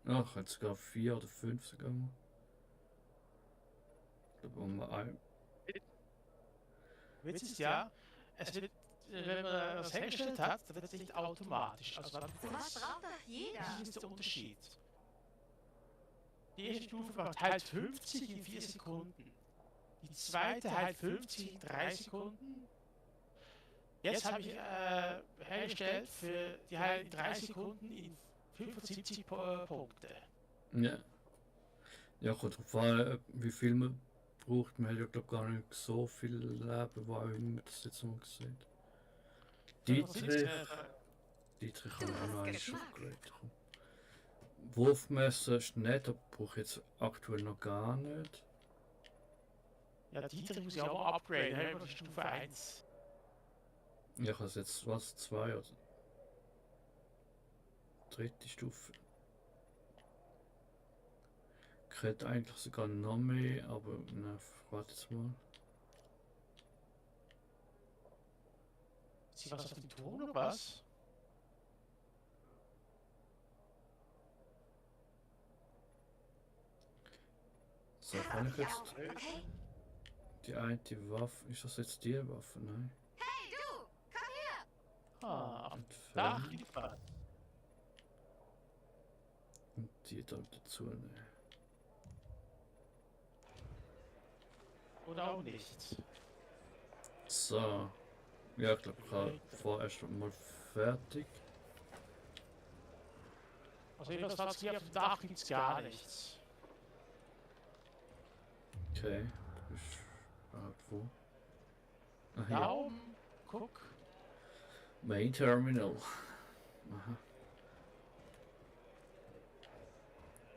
Ach, jetzt sogar 4 oder 5 sogar mal. Da wollen wir ein. Witz ist ja, es wird, wenn man das hergestellt hat, dann wird es nicht automatisch. Also dann Sowas braucht doch jeder. das ist der Unterschied. Die erste Stufe macht halt 50 in 4 Sekunden. Die zweite halt 50 in 3 Sekunden. Jetzt habe ich hergestellt für die halt in 3 Sekunden in 75 Punkte. Ja. Ja, kommt drauf an, wie viel man braucht. Man hat ja, glaube gar nicht so viel Leben, wo auch immer das jetzt mal sieht. Dietrich kann auch noch einen Upgrade kommen. Wurfmesser ist nett, aber brauche ich jetzt aktuell noch gar nicht. Ja, Dietrich muss ich auch mal upgraden, haben wir Stufe 1. Ja, ich habe jetzt was, 2 oder dritte Stufe. Ich hätte eigentlich sogar noch mehr, aber na, warte jetzt mal. Ist hier was auf dem Turm oder was? So, kann ich jetzt Okay? die eine Waffe, ist das jetzt die Waffe? Nein. Hey, du! Komm her! Ah, auf dem Dach Entfernen liefert. und die da dazu nehmen. Oder auch nicht. So. Ja, ich glaube, ich habe vorerst mal fertig. Also jedenfalls hier auf dem Dach gibt es gar nichts. Okay. Du bist wo? Ah, Da hier. oben, guck. Main Terminal. Aha.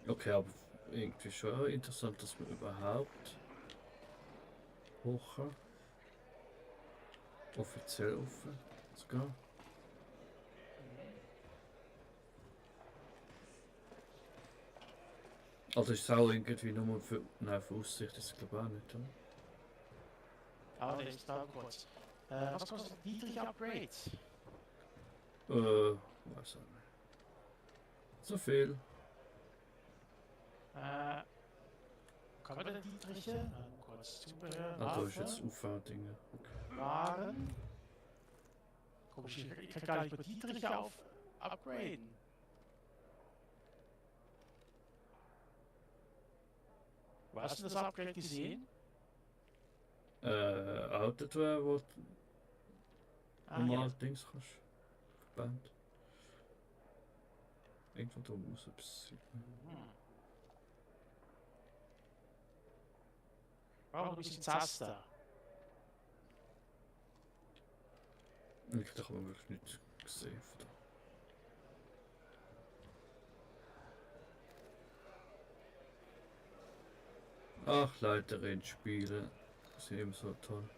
Okay, aber irgendwie schon interessant, dass man überhaupt hoch offiziell offen zu gehen. Also ist es auch irgendwie nur für, nein, für Aussicht ist es glaube ich auch nicht, oder? Ah, der ist da kurz. Was kostet Dietrich Upgrade? Weiß auch nicht. So viel. Kann man den Dietriche? Dann kurz Zubehör, Ah, da ist Waffe, jetzt UV-Dinge. Okay. Waren. Komisch, ich kann gar nicht bei Dietriche auf upgraden. Wo hast du das Upgrade gesehen? Outdoor, wo du Ah, normal ja. Dings kannst. Verband. Irgendwo da muss etwas sein. Brauchen ein bisschen Zaster. Ich habe man wirklich nicht gesehen. Ach, Leiterin spielen. Das ist eben so toll.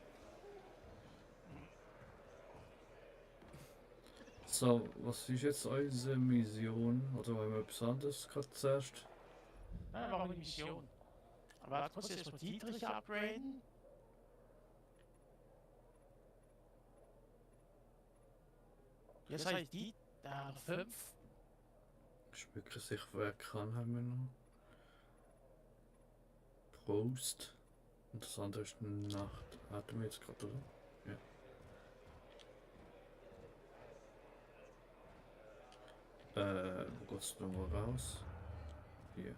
So, was ist jetzt unsere Mission? Oder wollen wir etwas anderes gerade zuerst? Nein, warum die Mission? Aber kurz jetzt mal Dietrich upgraden. Jetzt habe ich die, da noch 5. Ich bin wirklich sicher, wer kann, haben wir noch. Prost. Und das andere ist Nacht. Hatten wir jetzt gerade, oder? Ja. Wo geht's nochmal raus? Hier.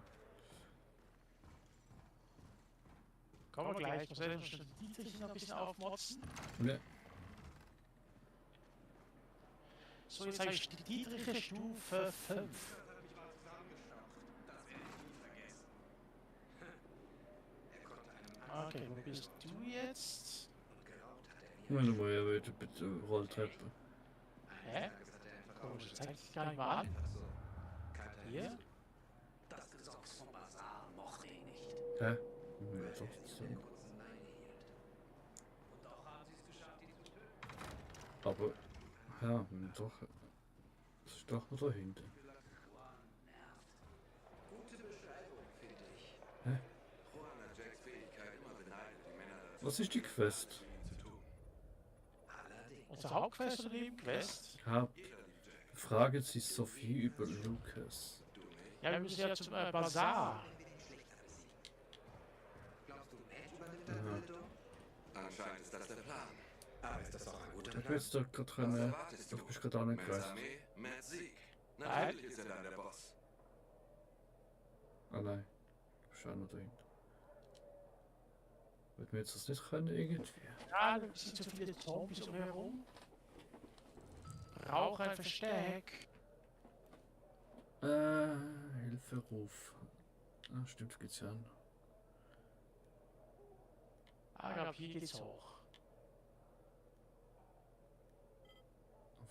Kommen wir gleich. Ich muss ja schon Dietrich noch ein bisschen aufmotzen. Ja. So, jetzt habe ich die Dietriche Stufe 5. Okay, wo bist du jetzt? Wenn wir ja wieder bitte Rolltreppe. Hä? Komisch, zeig dich gar nicht mal an. Hier? Das Gesocks vom Bazar mochte ihn nicht. Hä? Ja, doch, so. Aber, ja, doch. Das ist doch noch dahinter. Gute Beschreibung, finde ich. Hä? Juan hat Jacks Fähigkeit immer beneidet, die Männer dazu Was ist die Quest? zu tun. Allerdings. Unsere Hauptquest oder Nebenquest? Fragen Sie Sophie über Lucas. Ja, wir müssen ja zum Bazar. Glaubst du, Ed übernimmt deine Bildung? Anscheinend ist das der Plan. Aber ist das auch ein guter Ich bin Plan? jetzt da gerade drin. Ich bin gerade auch nicht Mans gewusst. Armee, Mans Sieg. Natürlich ist er dann der Boss. Ah nein. Ich bin auch noch dahinter. Wird mir jetzt das nicht können irgendwie? Ja, da sind so viele Zombies umherum. Brauche ein Versteck. Hilferuf. Ah, stimmt, geht's ja an. Ah, ich glaube, hier geht's hoch.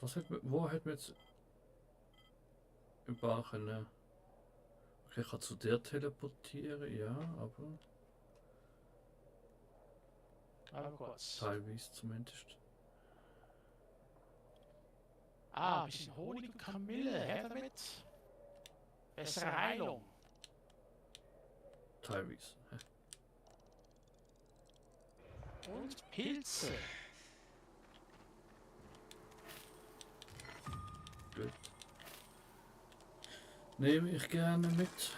Was hat man, wo hat man jetzt überall können? Okay, ich kann zu dir teleportieren, ja, aber Warte kurz. teilweise zumindest. Ah, ein bisschen Honig und Kamille. Her damit. Bessere Heilung. Teilweise. Hä? Und Pilze. Gut. Nehme ich gerne mit.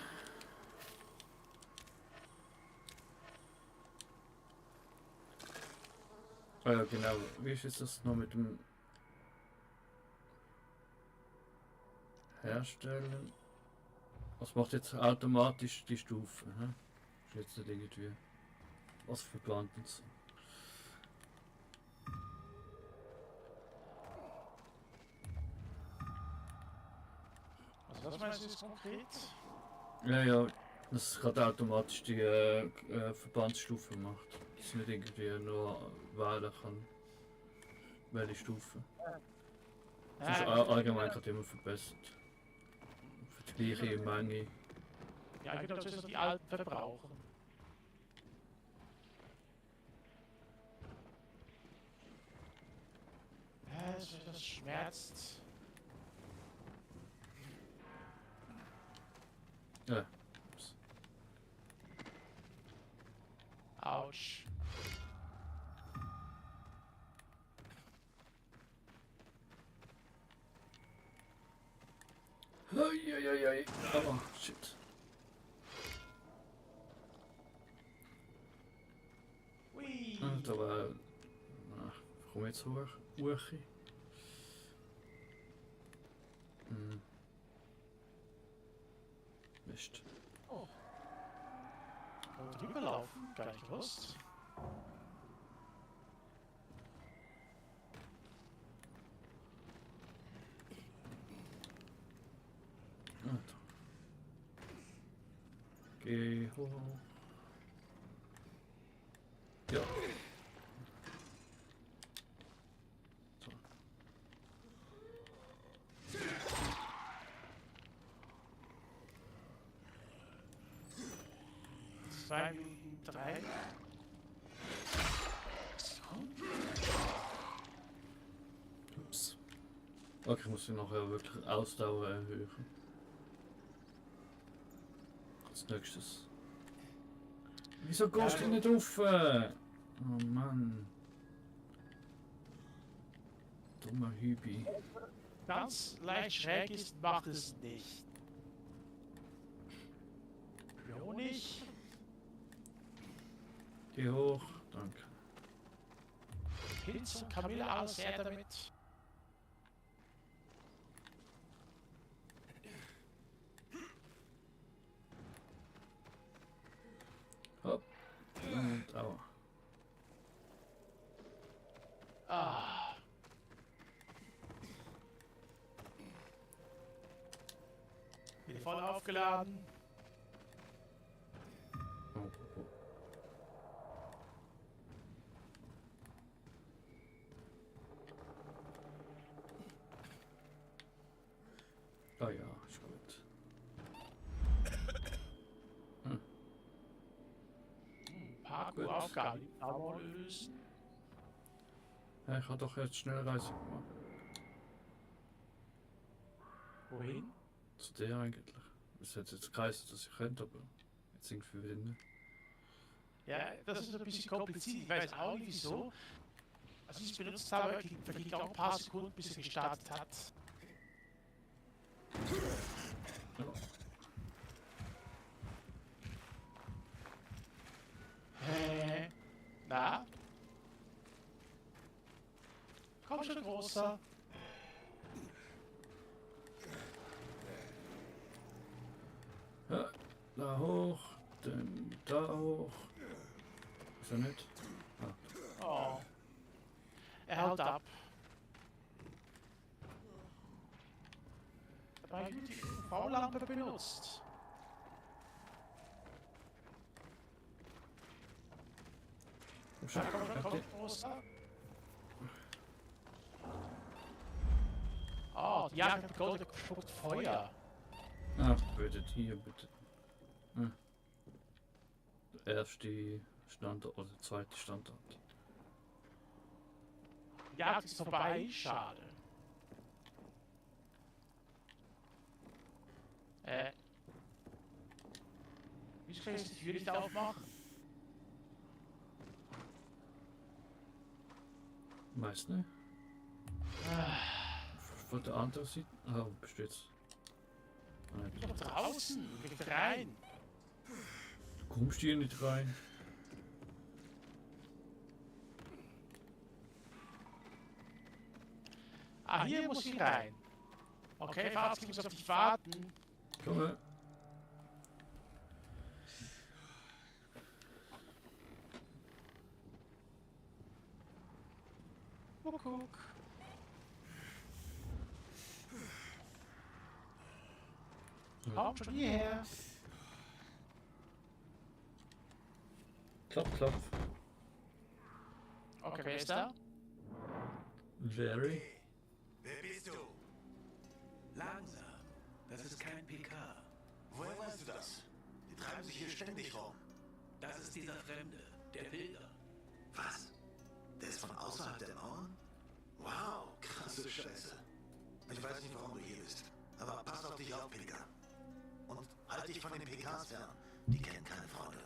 Ah ja, genau. Wie ist jetzt das noch mit dem Herstellen? Was macht jetzt automatisch die Stufe? Hä? Ist jetzt nicht irgendwie. was verplant und so. Also das meinst du jetzt konkret? Ja, dass es gerade automatisch die Verbandsstufe macht. Dass ich nicht irgendwie nur wählen kann, welche Stufe. Das ist allgemein gerade immer verbessert. Für die gleiche Menge. Ja, genau, das ist die alten Verbraucher. Ja, das schmerzt. Ja. Autsch. Eieiei. Oh, shit. Ui. Da war... Komm jetzt hoch. Mist. Oh. Und rüberlaufen, gar nicht gewusst. Geh hoch. Ja. So. 2 Minuten 3. Ups. Okay, ich muss sie nachher wirklich Ausdauer erhöhen. Als nächstes. Wieso gehst du nicht rauf? Oh Mann. Dummer Hübi. Ganz leicht schräg ist, macht es nicht. Honig. Geh hoch, danke. Pilz und Kamille, alles her damit. Hopp. Und aua. Ah. Wieder voll aufgeladen. Ah ja, ist gut. Parkour-Aufgabe, die Power lösen. Ja, ich habe doch jetzt Schnellreise gemacht. Wohin? Zu der eigentlich. Es hat jetzt geheißen, dass ich könnte, aber jetzt irgendwie wieder nicht. Ja, das ist ein bisschen kompliziert. Ich weiß auch nicht wieso. Als ich es benutzt habe, verging auch ein paar Sekunden, bis es gestartet hat. Na? Komm schon, Großer. Ja, da hoch, dann da hoch. Ist er nicht? Ah. Oh. Er hält ab. Dabei wird die UV-Lampe benutzt. Komm, Großer. Oh, die Jagd hat Gold gespuckt Feuer. Ach, bitte, hier, bitte. Hm. Der erste Standort oder der zweite Standort. Die Jagd ist vorbei, schade. Wieso kann ich die Tür nicht aufmachen? Weiß nicht. Von der anderen Seite. Ah, besteht's. Ich bin draußen, ich will rein. Du kommst hier nicht rein. Ah, hier muss ich rein. Okay, Fahrt, ich muss auf dich warten. Komm her. Kuckuck. Komm schon hierher. Klopf, klopf. Okay, wer ist da? Jerry. Wer bist du? Langsam. Das ist kein PK. Woher weißt du das? Die treiben sich hier ständig rum. Das ist dieser Fremde, der Pilger. Was? Der ist von außerhalb der Mauern? Wow, krasse Scheiße. Ich weiß nicht, warum du hier bist. Aber pass auf dich auf, Pilger. Und halt dich von den PKs fern. Die kennen keine Freunde.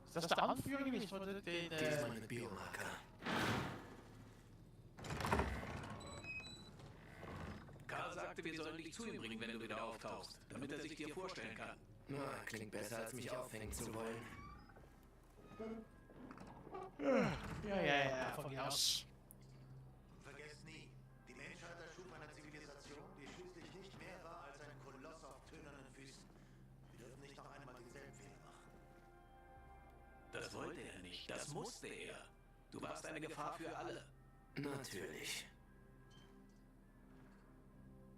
Ist das der Anführer gewesen von den... Diesmal mit Biomarker. Karl sagte, wir sollen dich zu ihm bringen, wenn du wieder auftauchst, damit er sich dir vorstellen kann. Na, klingt besser, als mich aufhängen zu wollen. Ja, von mir aus. Vergesst nie, die Menschheit erschuf eine Zivilisation, die schließlich nicht mehr war als ein Koloss auf tönernen Füßen. Wir dürfen nicht noch einmal denselben Fehler machen. Das wollte er nicht, das musste er. Du warst eine Gefahr für alle. Natürlich.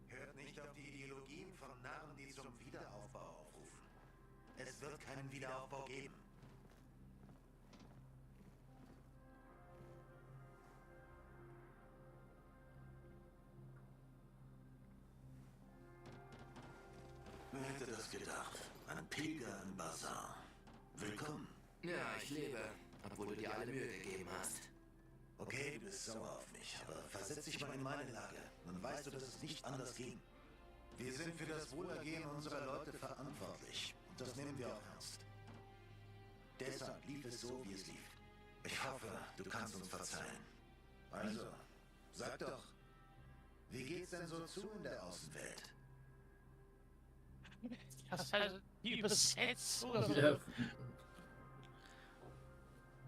Hört nicht auf die Ideologien von Narren, die zum Wiederaufbau aufrufen. Es wird keinen Wiederaufbau geben. Wer hätte das gedacht? Ein Pilger im Bazar. Willkommen. Ja, ich lebe, obwohl du dir alle Mühe gegeben hast. Okay, du bist sauer auf mich, aber versetz dich mal in meine Lage. Dann weißt du, dass es nicht anders ging. Wir sind für das Wohlergehen unserer Leute verantwortlich. Und das nehmen wir auch ernst. Deshalb lief es so, wie es lief. Ich hoffe, du kannst uns verzeihen. Also, sag doch, wie geht's denn so zu in der Außenwelt? Das heißt, die Übersetzung oder so. Ja.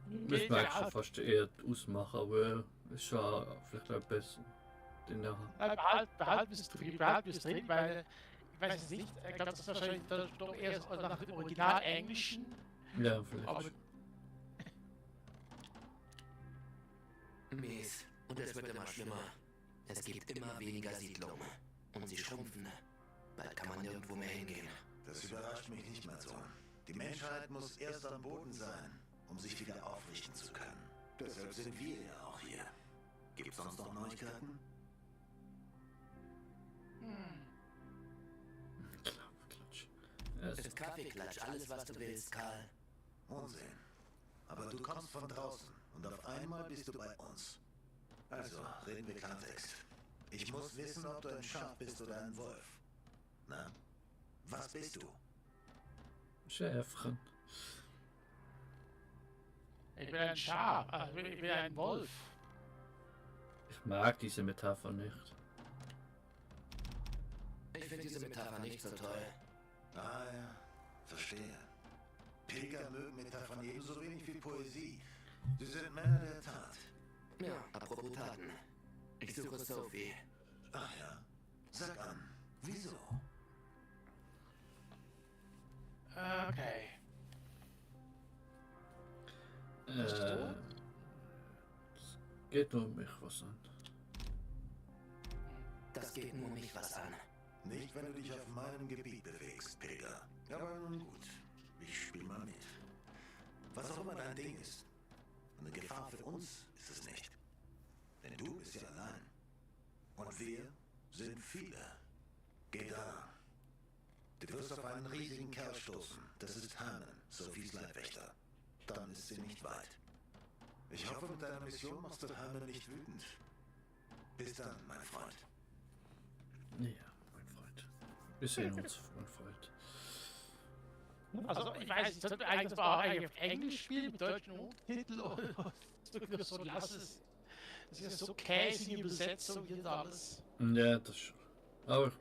Müssen wir eigentlich schon fast eher ausmachen, aber ist schon vielleicht auch besser. Behalt bis drin, weil ich weiß es nicht. Ich glaube, das ist wahrscheinlich doch eher so nach dem Original Englischen. Ja, vielleicht. Aber Mies. Und es wird immer schlimmer. Es gibt immer weniger Siedlungen. Und sie schrumpfen. Bald kann man nirgendwo mehr hingehen. Das überrascht mich nicht mehr so. Die Menschheit muss erst am Boden sein, um sich wieder aufrichten zu können. Deshalb sind wir ja auch hier. Gibt's sonst noch Neuigkeiten? Klatsch. Es ist Kaffeeklatsch, alles was du willst, Karl. Unsinn. Aber du kommst von draußen und auf einmal bist du bei uns. Also, reden wir Klartext. Ich muss wissen, ob du ein Schaf bist oder ein Wolf. Na, was bist du? Schäfchen. ich bin ein Schaf, also ich bin ein Wolf. Ich mag diese Metapher nicht. Ich finde diese Metapher nicht so toll. Ah ja, verstehe. Pilger mögen Metaphern ebenso wenig wie Poesie. Sie sind Männer der Tat. Ja, apropos Taten. Ich suche Sophie. Ach ja, sag an, wieso? Okay. Es geht nur um mich was an. Das geht nur mich was an. Nicht, wenn du dich auf meinem Gebiet bewegst, Pilger. Aber nun gut, ich spiel mal mit. Was auch immer dein Ding ist. Eine Gefahr für uns ist es nicht. Denn du bist ja allein. Und wir sind viele. Geh da. Du wirst auf einen riesigen Kerl stoßen. Das ist Hanen, Sophies Leibwächter. Dann ist sie nicht weit. Ich hoffe, mit deiner Mission machst du Hanen nicht wütend. Bis dann, mein Freund. Ja, mein Freund. Wir sehen uns, mein Freund. Also, ich weiß, ich sollte eigentlich auf Englisch spielen mit deutschen Untertiteln oder so lass es. Das ist ja so käsige Übersetzung hier und alles. Ja, das schon. Aber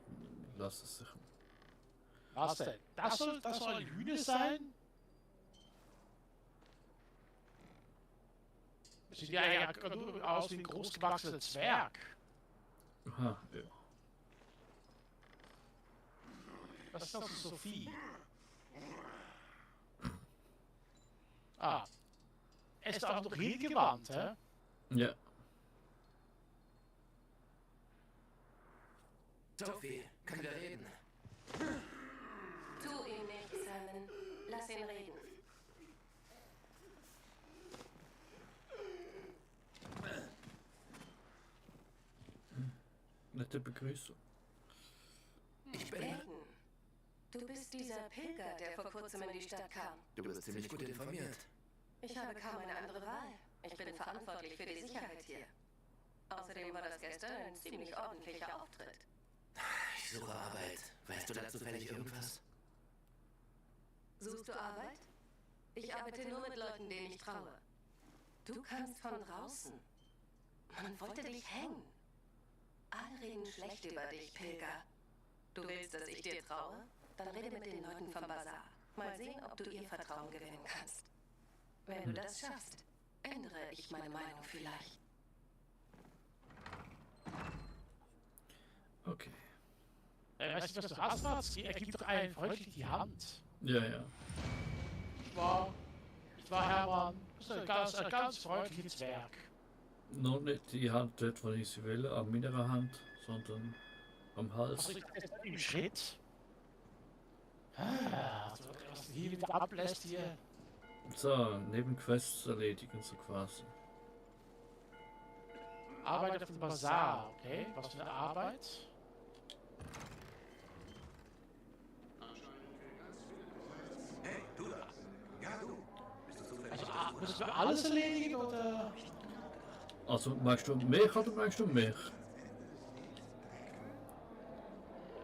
lass es sich. Was denn? Das soll eine Hühner sein? Sieht ja nur aus wie ein großgewachsener Zwerg. Aha, ja. Was ist das für Sophie? Ah. Er ist auch noch hingewandt, hä? Ja. Sophie, können wir reden? Tu ihm nichts, Simon. Lass ihn reden. Nette Begrüßung. Ich bin... Aiden, du bist dieser Pilger, der vor kurzem in die Stadt kam. Du bist ziemlich gut informiert. Ich habe kaum eine andere Wahl. Ich bin verantwortlich für die Sicherheit hier. Außerdem war das gestern ein ziemlich ordentlicher Auftritt. Ich suche Arbeit. Weißt du da zufällig irgendwas? Suchst du Arbeit? Ich arbeite nur mit Leuten, denen ich traue. Du kannst von draußen. Man wollte dich hängen. Alle reden schlecht über dich, Pilger. Du willst, dass ich dir traue? Dann rede mit den Leuten vom Bazar. Mal sehen, ob du ihr Vertrauen gewinnen kannst. Wenn du das schaffst, ändere ich meine Meinung vielleicht. Okay. Weißt du, was du hast, Mats? Er gibt doch allen freundlich die Hand. Ja, ja. Ich war Hermann. Das ist ein ganz freundliches Werk. Noch nicht die Hand dort, wo ich sie will, an meiner Hand, sondern am Hals. Also im Schritt. Also, was du hier wieder ablässt hier. So, Nebenquests erledigen so quasi. Arbeit auf dem Bazar, okay? Was für eine Arbeit? Hey, du da. Ja, du. Bist du zufällig? Also, müssen wir alles erledigen oder? Also, magst du mich oder magst du mich?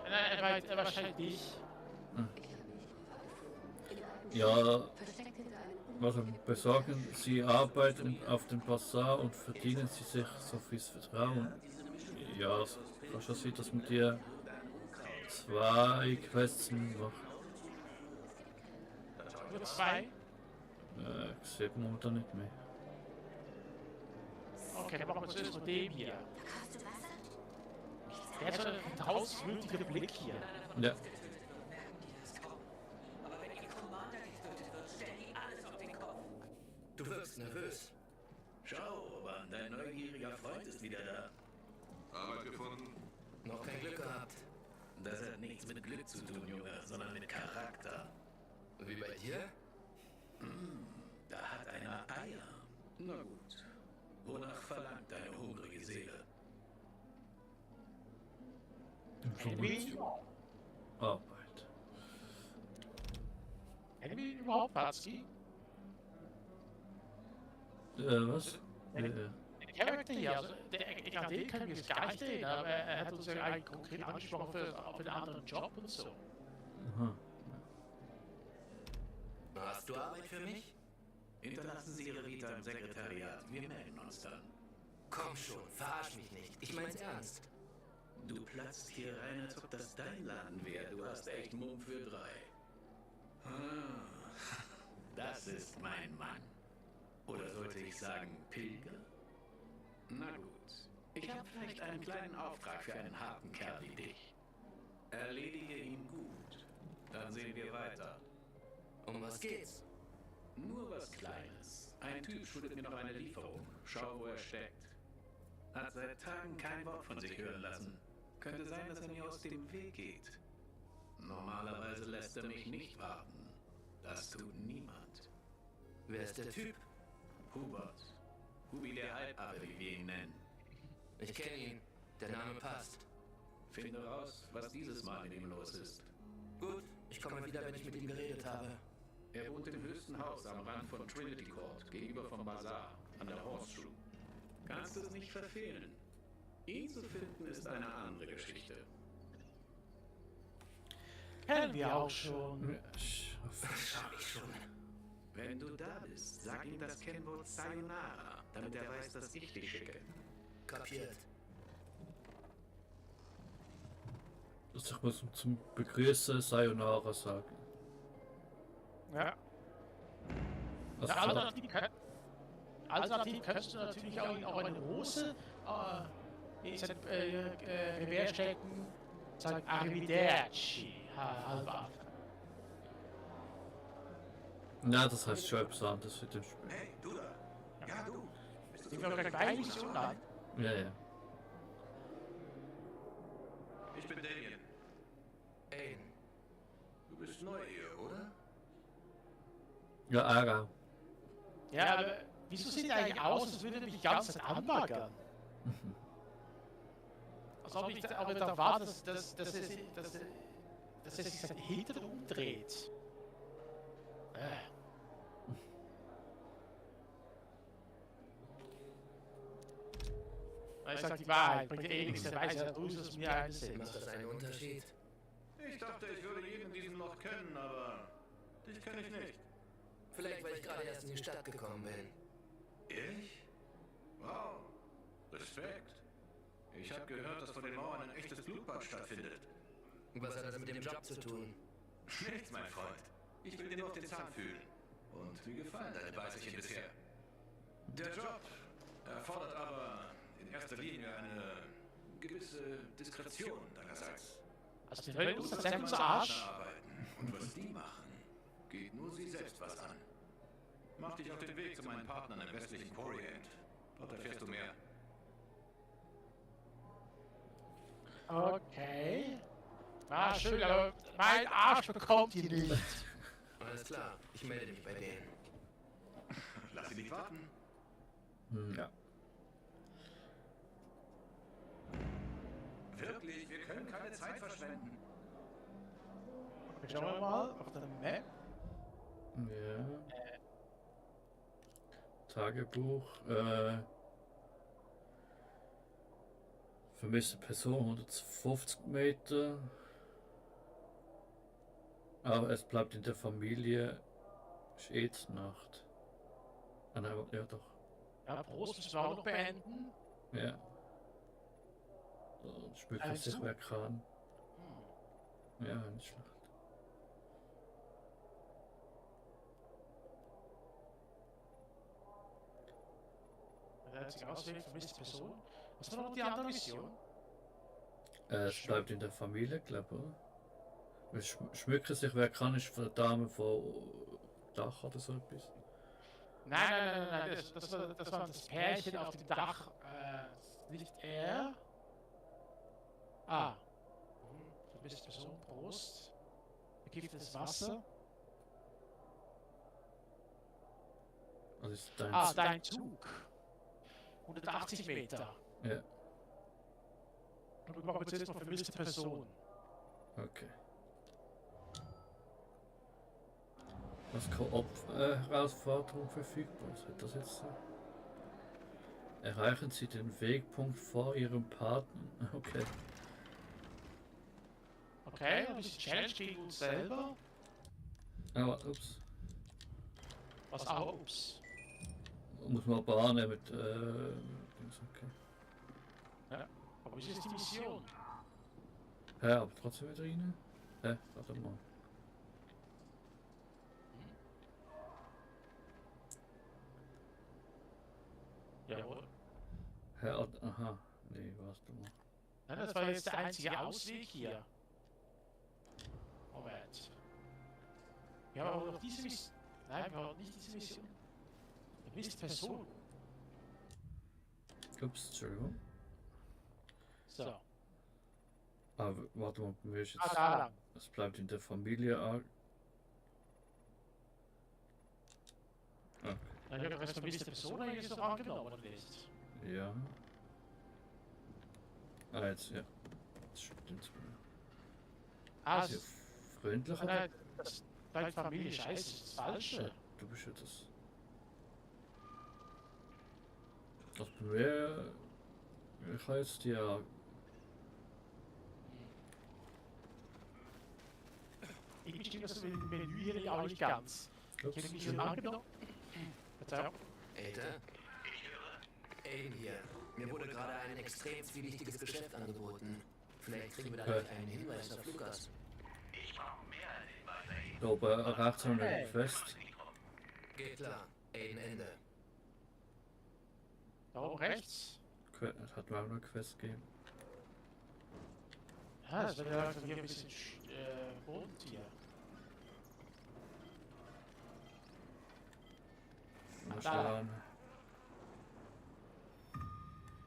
Nein, wahrscheinlich nicht. Ja, also besorgen Sie arbeiten auf dem Bazar und verdienen Sie sich Sophies Vertrauen. Ja, kann schon sein, dass mit dir 2 Quests macht. Nur 2? Sieht man da nicht mehr. Okay, dann machen wir zuerst mal dem hier. Hast du Wasser? Der hat so einen tausendwürdigen Blick hier. Ja. Du wirkst nervös. Schau, Robert, dein neugieriger Freund ist wieder da. Arbeit gefunden? Noch kein Glück gehabt. Das hat nichts mit Glück zu tun, Junge, sondern mit Charakter. Wie bei dir? Da hat einer Eier. Na gut. Wonach verlangt deine hungrige Seele? Arbeit. Kennen wir ihn überhaupt, Batski? Was? Der Charakter hier, also, an den können wir jetzt gar nicht reden, aber er hat uns ja eigentlich konkret angesprochen für einen anderen Job und so. Aha. Hast du Arbeit für mich? Hinterlassen Sie Ihre Vita im Sekretariat. Wir melden uns dann. Komm schon, verarsch mich nicht. Ich mein's ernst. Du platzt hier rein, als ob das dein Laden wäre. Du hast echt Mumm für 3. Das ist mein Mann. Oder sollte ich sagen, Pilger? Na gut. Ich habe vielleicht einen kleinen Auftrag für einen harten Kerl wie dich. Erledige ihn gut. Dann sehen wir weiter. Um was geht's? Nur was Kleines. Ein Typ schuldet mir noch eine Lieferung. Schau, wo er steckt. Hat seit Tagen kein Wort von sich hören lassen. Könnte sein, dass er mir aus dem Weg geht. Normalerweise lässt er mich nicht warten. Das tut niemand. Wer ist der Typ? Hubert. Hubi der Halbaffe, wie wir ihn nennen. Ich kenne ihn. Der Name passt. Finde raus, was dieses Mal mit ihm los ist. Gut, ich komme wieder, wenn ich mit ihm geredet habe. Er wohnt im höchsten Haus am Rand von Trinity Court, gegenüber vom Bazar, an der Horseshoe. Kannst es nicht verfehlen. Ihn zu finden ist eine andere Geschichte. Kennen wir auch schon. Schau ich schon. Wenn du da bist, sag ihm das Kennwort Sayonara, damit er weiß, dass ich dich schicke. Kapiert. Also ich muss zum Begrüßen Sayonara sagen. Ja. Also, Alternativ könntest du natürlich auch eine Hose in sein Gewehr stecken, sagen Arrivederci, halber. na, das heißt schon etwas anderes für den Spiel. Hey, du da. Ja, du. Bist du Ich will gleich Mission an. Ja, ja. Ich bin Damien. Aiden, Du bist neu hier, oder? Ja, Ara. Ja, aber wieso sieht er eigentlich aus, als würde er mich die ganze Zeit anbaggern? Als ob ich da war, dass er sich sein Hintern umdreht. Ich sag die Wahrheit, bringt eh nichts, der weiß ja, du es mir einsehen. macht das einen Unterschied? Ich dachte, ich würde jeden in diesem Loch kennen, aber dich kenne ich nicht. Vielleicht, weil ich gerade erst in die Stadt gekommen bin. Ich? Wow. Respekt. Ich habe gehört, dass vor den Mauern ein echtes Blutbad stattfindet. Was hat das mit dem Job zu tun? Nichts, mein Freund. Ich will dir nur auf den Zahn fühlen. Und wie gefallen deine Weißchen bisher? Der Job erfordert aber in erster Linie eine gewisse Diskretion deinerseits. Also die Hölle ist das unser Arsch. Arbeiten. Und was die machen, geht nur sie selbst was an. Mach dich auf den Weg zu meinen Partnern im westlichen Orient. Dort erfährst du mehr. Okay. Ah, schön, aber mein Arsch bekommt die nicht. Alles klar, ich melde mich bei denen. Lass sie nicht warten. Ja. Wirklich, wir können keine Zeit verschwenden. Schauen wir mal auf der Map. Ja. Tagebuch. Vermisste Person 150 Meter. Aber es bleibt in der Familie. Ist eh zur Nacht. Ah nein, ja doch. Ja, Prost müssen wir auch noch beenden. Ja. So, schmücken sich wer kann. Ja, nicht schlecht. Der hat sich auswählt, vermisste Person. Was war noch die andere Mission? Es bleibt in der Familie, glaube ich, oder? Weil schmücken sich wer kann, ist von der Dame von Dach oder so etwas. Nein, das war das Pärchen auf dem Dach. Nicht er. Ah. Vermisste Person, Prost. Vergiftetes Wasser. Also ist dein Dein Zug. 180 Meter. Ja, Und wir machen jetzt mal vermisste Person. okay. Was Herausforderung verfügbar? Was hat das jetzt so? Erreichen Sie den Wegpunkt vor Ihrem Partner. Okay. Okay, ein bisschen Challenge gegen uns selber. Aber ups. Was auch, ups. Muss man bahnen mit okay. Ja, aber was ist die Mission? Ja, aber trotzdem wieder rein. Warte mal. Jawohl. Aha. Nee, warte mal. Ja, das war jetzt der einzige Ausweg hier. Moment. Wir haben aber noch diese Mission. Nein, wir haben nicht diese Mission. Vermisste Person. Ups, Entschuldigung. So. Aber warte mal, mir ist jetzt. Da lang. Es bleibt in der Familie. Okay. Dann haben wir das vermisste Person eigentlich noch angenommen, oder nicht? Ja. Ah, jetzt, ja. Das stimmt. Also, Ist ja freundlich. nein, deine Familie scheiße, das ist das Falsche. Du bist ja das. Das bei mir. Ich heißt ja. Ich bestimme das Menü hier auch nicht ganz. Ich hätte mich schon angenommen. Verzeihung. Aiden hier. Mir wurde gerade ein extrem zwielichtiges Geschäft angeboten. Vielleicht kriegen wir dadurch einen Hinweis auf Lukas. Ich brauche mehr Hinweise. Da oben rechts haben wir eine Quest. Geht klar. Aiden Ende. Da oben rechts. Es hat mir auch eine Quest gegeben. Ja, das wird ja hier ein bisschen Bodentier. Mal schauen.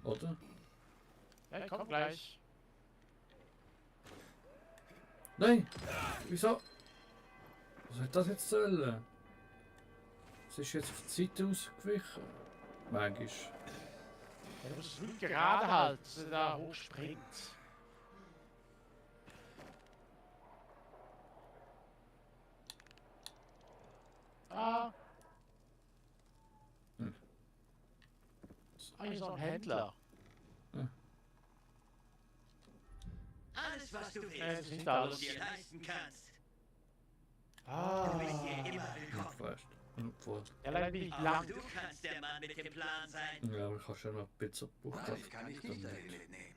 Oder? Ja, komm gleich. Nein! Wieso? Was hat das jetzt sollen? Es ist jetzt auf die Seite ausgewichen. Manchmal. Ja, du musst es wirklich gerade halten, dass er da hochspringt. Ah. Hm. Ah, hier ist noch ein Händler. Alles, was du Das willst ist nicht alles. und dir leisten kannst. Ah. Du bist hier immer willkommen. Fast. Voll. Ja, leider nicht Auch lang. du kannst der Mann mit dem Plan sein. Ja, aber ich kann schon noch Pizza buchen. Nein, ich kann dich nicht dahin mitnehmen.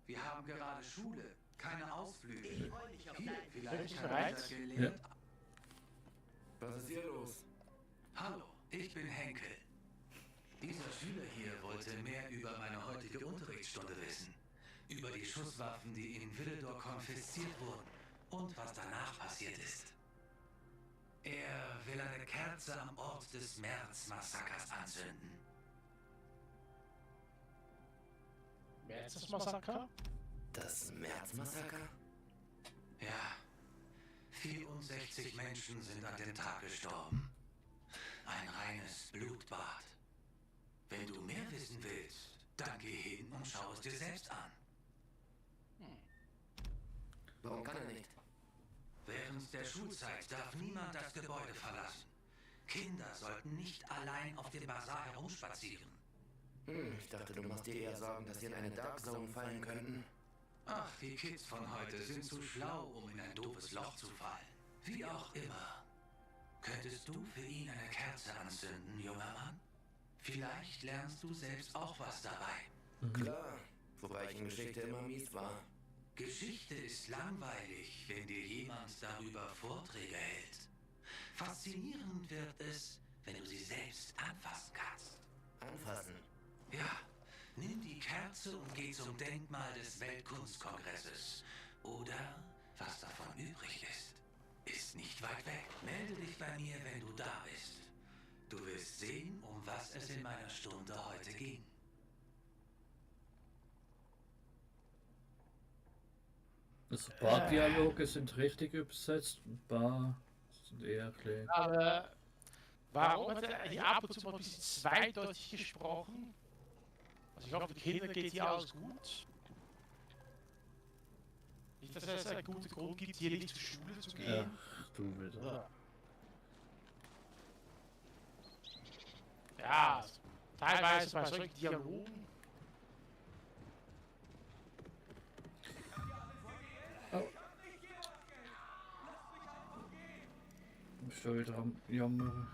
Wir haben gerade Schule, keine Ausflüge. Ich freue mich auf Hier, deinen vielleicht Bist du kann bereit? dieser gelehrt. Was ist hier los? Hallo, ich bin Henkel. Dieser Schüler hier wollte mehr über meine heutige Unterrichtsstunde wissen. Über die Schusswaffen, die in Villedor konfisziert wurden und was danach passiert ist. Er will eine Kerze am Ort des März-Massakers anzünden. Wer ist das Massaker? Das März-Massaker? Ja, 64 Menschen sind an dem Tag gestorben. Ein reines Blutbad. Wenn du mehr wissen willst, dann geh hin und schau es dir selbst an. Warum kann er nicht? Während der Schulzeit darf niemand das Gebäude verlassen. Kinder sollten nicht allein auf dem Bazar herumspazieren. Ich dachte, du machst dir eher Sorgen, dass sie in eine Dark Zone fallen könnten. Ach, die Kids von heute sind zu schlau, um in ein doofes Loch zu fallen. Wie auch immer. Könntest du für ihn eine Kerze anzünden, junger Mann? Vielleicht lernst du selbst auch was dabei. Klar, wobei ich in Geschichte immer mies war. Geschichte ist langweilig, wenn dir jemand darüber Vorträge hält. Faszinierend wird es, wenn du sie selbst anfassen kannst. Anfassen? Ja, nimm die Kerze und geh zum Denkmal des Weltkunstkongresses. Oder, was davon übrig ist nicht weit weg. Melde dich bei mir, wenn du da bist. Du wirst sehen, um was es in meiner Stunde heute ging. Also ein paar Dialoge sind richtig übersetzt, ein paar sind eher klein. Aber warum hat er hier ab und zu mal ein bisschen zweideutig gesprochen? Also ich hoffe, den Kindern geht hier alles gut. Nicht, dass es einen guten Grund gibt, hier nicht zur Schule zu gehen. Ach, du wieder. Ja, teilweise bei solchen Dialogen. Ich bin wieder am Jammern.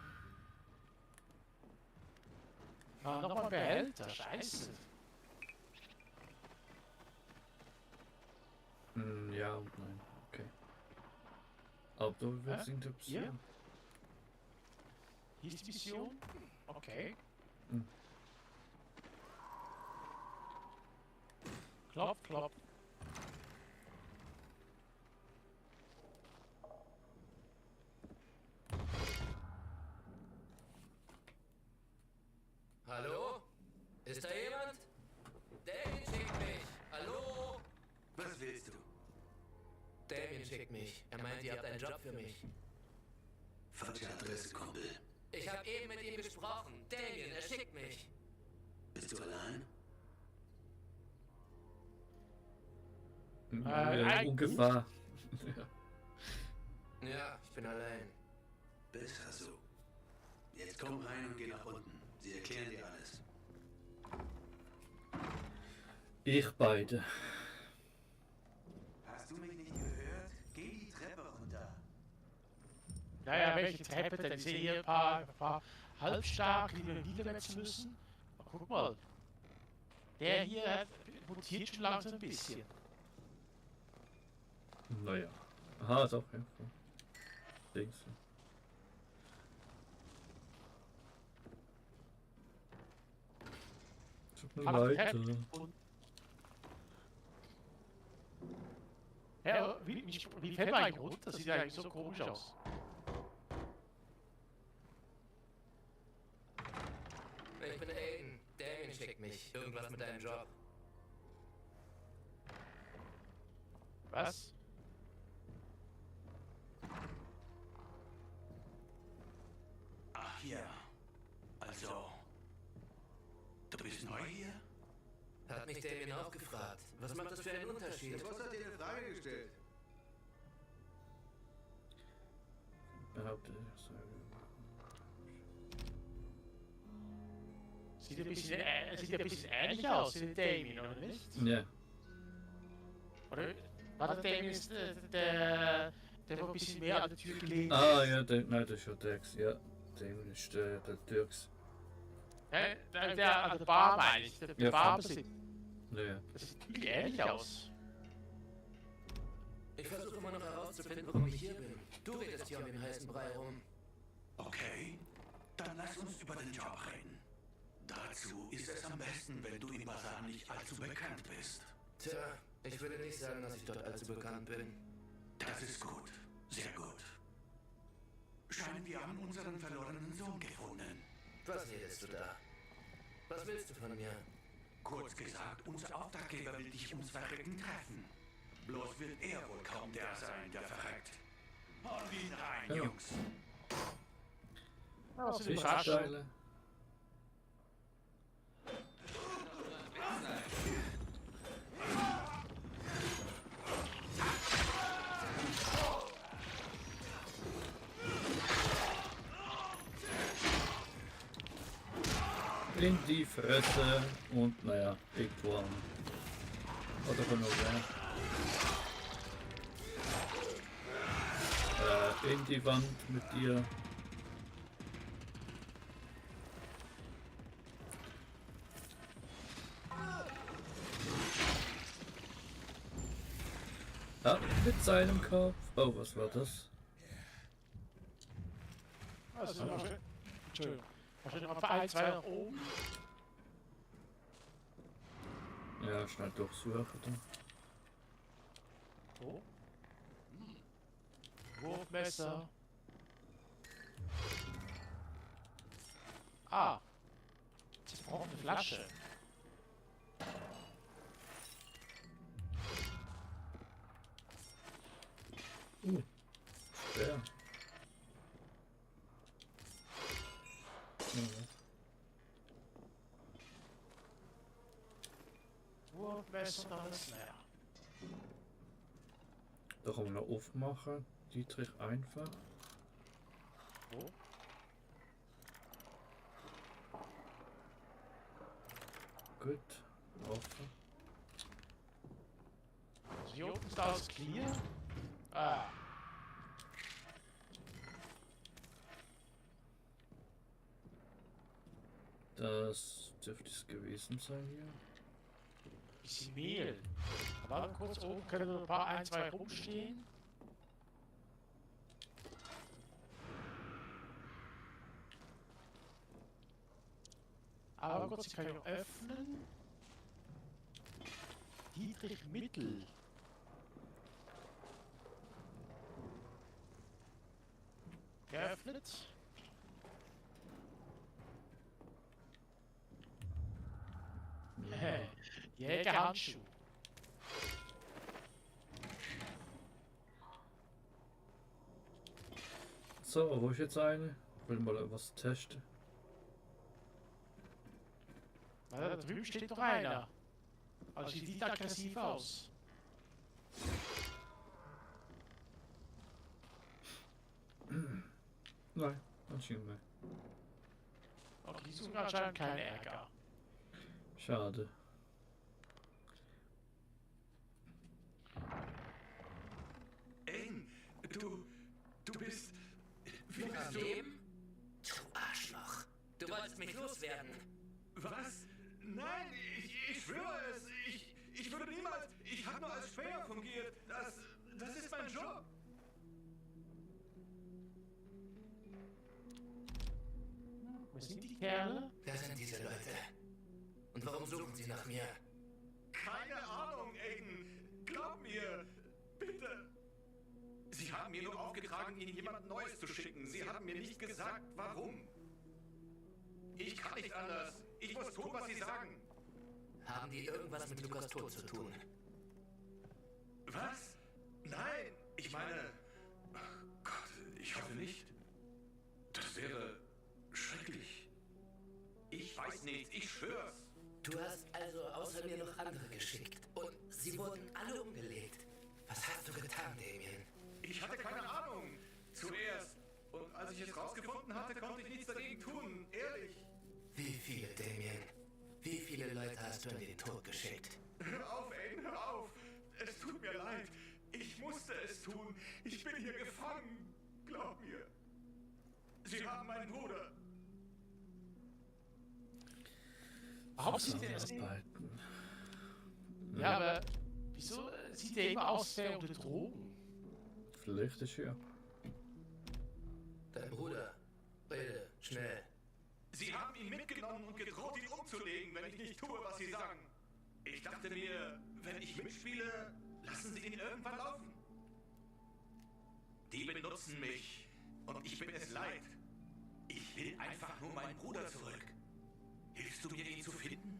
Ah, nochmal ein Behälter, scheiße. Ja und nein, okay. Aber du willst nicht Ja. passieren. Hier ist die Mission. Okay. Klopf, klopf. Hallo? Ist da jemand? Damien schickt mich. Hallo? Was willst du? Damien schickt mich. Er meint, ihr habt einen Job für mich. Falsche Adresse, Kumpel. Ich habe eben mit ihm gesprochen. Damien, er schickt mich. Bist du allein? Ungefähr. Ja, ich bin allein. Besser so. Jetzt komm rein und geh nach unten. Sie erklären dir alles. Ich beide. Hast du mich nicht gehört? Geh die Treppe runter. Naja, welche Treppe denn? Ich sehe hier ein paar Halbstarke, die wir niederwechseln müssen. Aber guck mal. Der hier mutiert schon langsam ein bisschen. Naja. Aha, doch, ja. Dings. Tut mir leid. Ja, wie fällt man eigentlich runter? Das sieht ja eigentlich so komisch aus. Ich bin Aiden. Damien schickt mich. Irgendwas mit deinem Job. Was? mich Damien auch gefragt. Was macht das für einen Unterschied? Der Boss hat dir eine Frage gestellt. Behaupte, Sieht ein bisschen ähnlich aus wie der Damien, oder nicht? ja. Oder war der Damien der ein bisschen mehr an der Tür gelegen Ah, ist? ja, nein, das ist schon der, ja. Damien ist der Türks. Der an der Bar meine ich, der Ja, Barbesitzer. Ja. Das sieht wirklich ähnlich aus. Ich versuche immer noch herauszufinden, warum ich hier bin. Du redest hier um den heißen Brei rum. Okay, dann lass uns über den Job reden. Dazu ist es am besten, wenn du im Basar nicht allzu bekannt bist. Tja, ich würde nicht sagen, dass ich dort allzu bekannt bin. Das ist gut, sehr gut. Scheinen wir haben unseren verlorenen Sohn gefunden. Was redest du da? Was willst du von mir? Kurz gesagt, unser Auftraggeber will dich ums Verrecken treffen. Bloß wird er wohl kaum der sein, der verreckt. Hol ihn rein, Ja. Jungs. Ja, das ist überraschend. Fischsteile. In die Fresse und naja, Big One. Oder von oben. In die Wand mit dir. Ab mit seinem Kopf. Oh, was war das? Also, Entschuldigung. Wahrscheinlich noch ein, zwei nach oben. Ja, schnell durchsuchen dann. Oh. Wurfmesser. Ah. Zerbrochene Flasche. Schwer. Wurfmesser und alles leer. Da kann man noch aufmachen. Dietrich einfach. Wo? Gut. Offen. Also hier unten ist alles clear. Ah. Das dürfte es gewesen sein hier. Bisschen Mehl. Warte kurz, oben können noch ein paar, ein, zwei rumstehen. Aber kurz, ich kann ich noch öffnen. Dietrich Mittel. Geöffnet. Jägerhandschuh. So, wo ist jetzt eine? Ich will mal was testen. Da drüben steht doch einer. Also sieht aggressiv aus. Nein, anscheinend nicht. Okay, die suchen anscheinend keinen Ärger. Schade. Eng, du bist... Wie bist du? Du Arschloch. Du wolltest mich loswerden. Was? Nein, ich schwöre es. Ich würde niemals... Ich habe nur als Späher fungiert. Das ist mein Job. Wo sind die Kerle? Wer sind diese Leute? Und warum suchen sie nach mir? Keine Ahnung, Aiden. Glaub mir. Bitte. Sie haben mir nur aufgetragen, Ihnen jemand Neues zu schicken. Sie haben mir nicht gesagt, warum. Ich kann nicht anders. Ich muss tun, was Sie sagen. Haben die irgendwas mit Lukas Tod zu tun? Was? Nein, ich meine... Ach Gott, ich hoffe nicht. Das wäre schrecklich. Ich weiß nichts, ich schwör's. Du hast also außer mir noch andere geschickt. Und sie wurden alle umgelegt. Was hast du getan, Damien? Ich hatte keine Ahnung. Zuerst. Und als ich es rausgefunden hatte, konnte ich nichts dagegen tun. Ehrlich. Wie viele, Damien? Wie viele Leute hast du in den Tod geschickt? Hör auf, Aiden, hör auf. Es tut mir leid. Ich musste es tun. Ich bin hier gefangen. Glaub mir. Sie haben meinen Bruder. Warum sieht der das? Arbeiten. Ja, aber wieso sieht der immer aus, als wäre er unter Drogen? Vielleicht ist ja. Dein Bruder. Rede, schnell. Sie haben ihn mitgenommen und gedroht, ihn umzulegen, wenn ich nicht tue, was Sie sagen. Ich dachte mir, wenn ich mitspiele, lassen Sie ihn irgendwann laufen. Die benutzen mich und ich bin es leid. Ich will einfach nur meinen Bruder zurück. Hilfst du mir, ihn zu finden?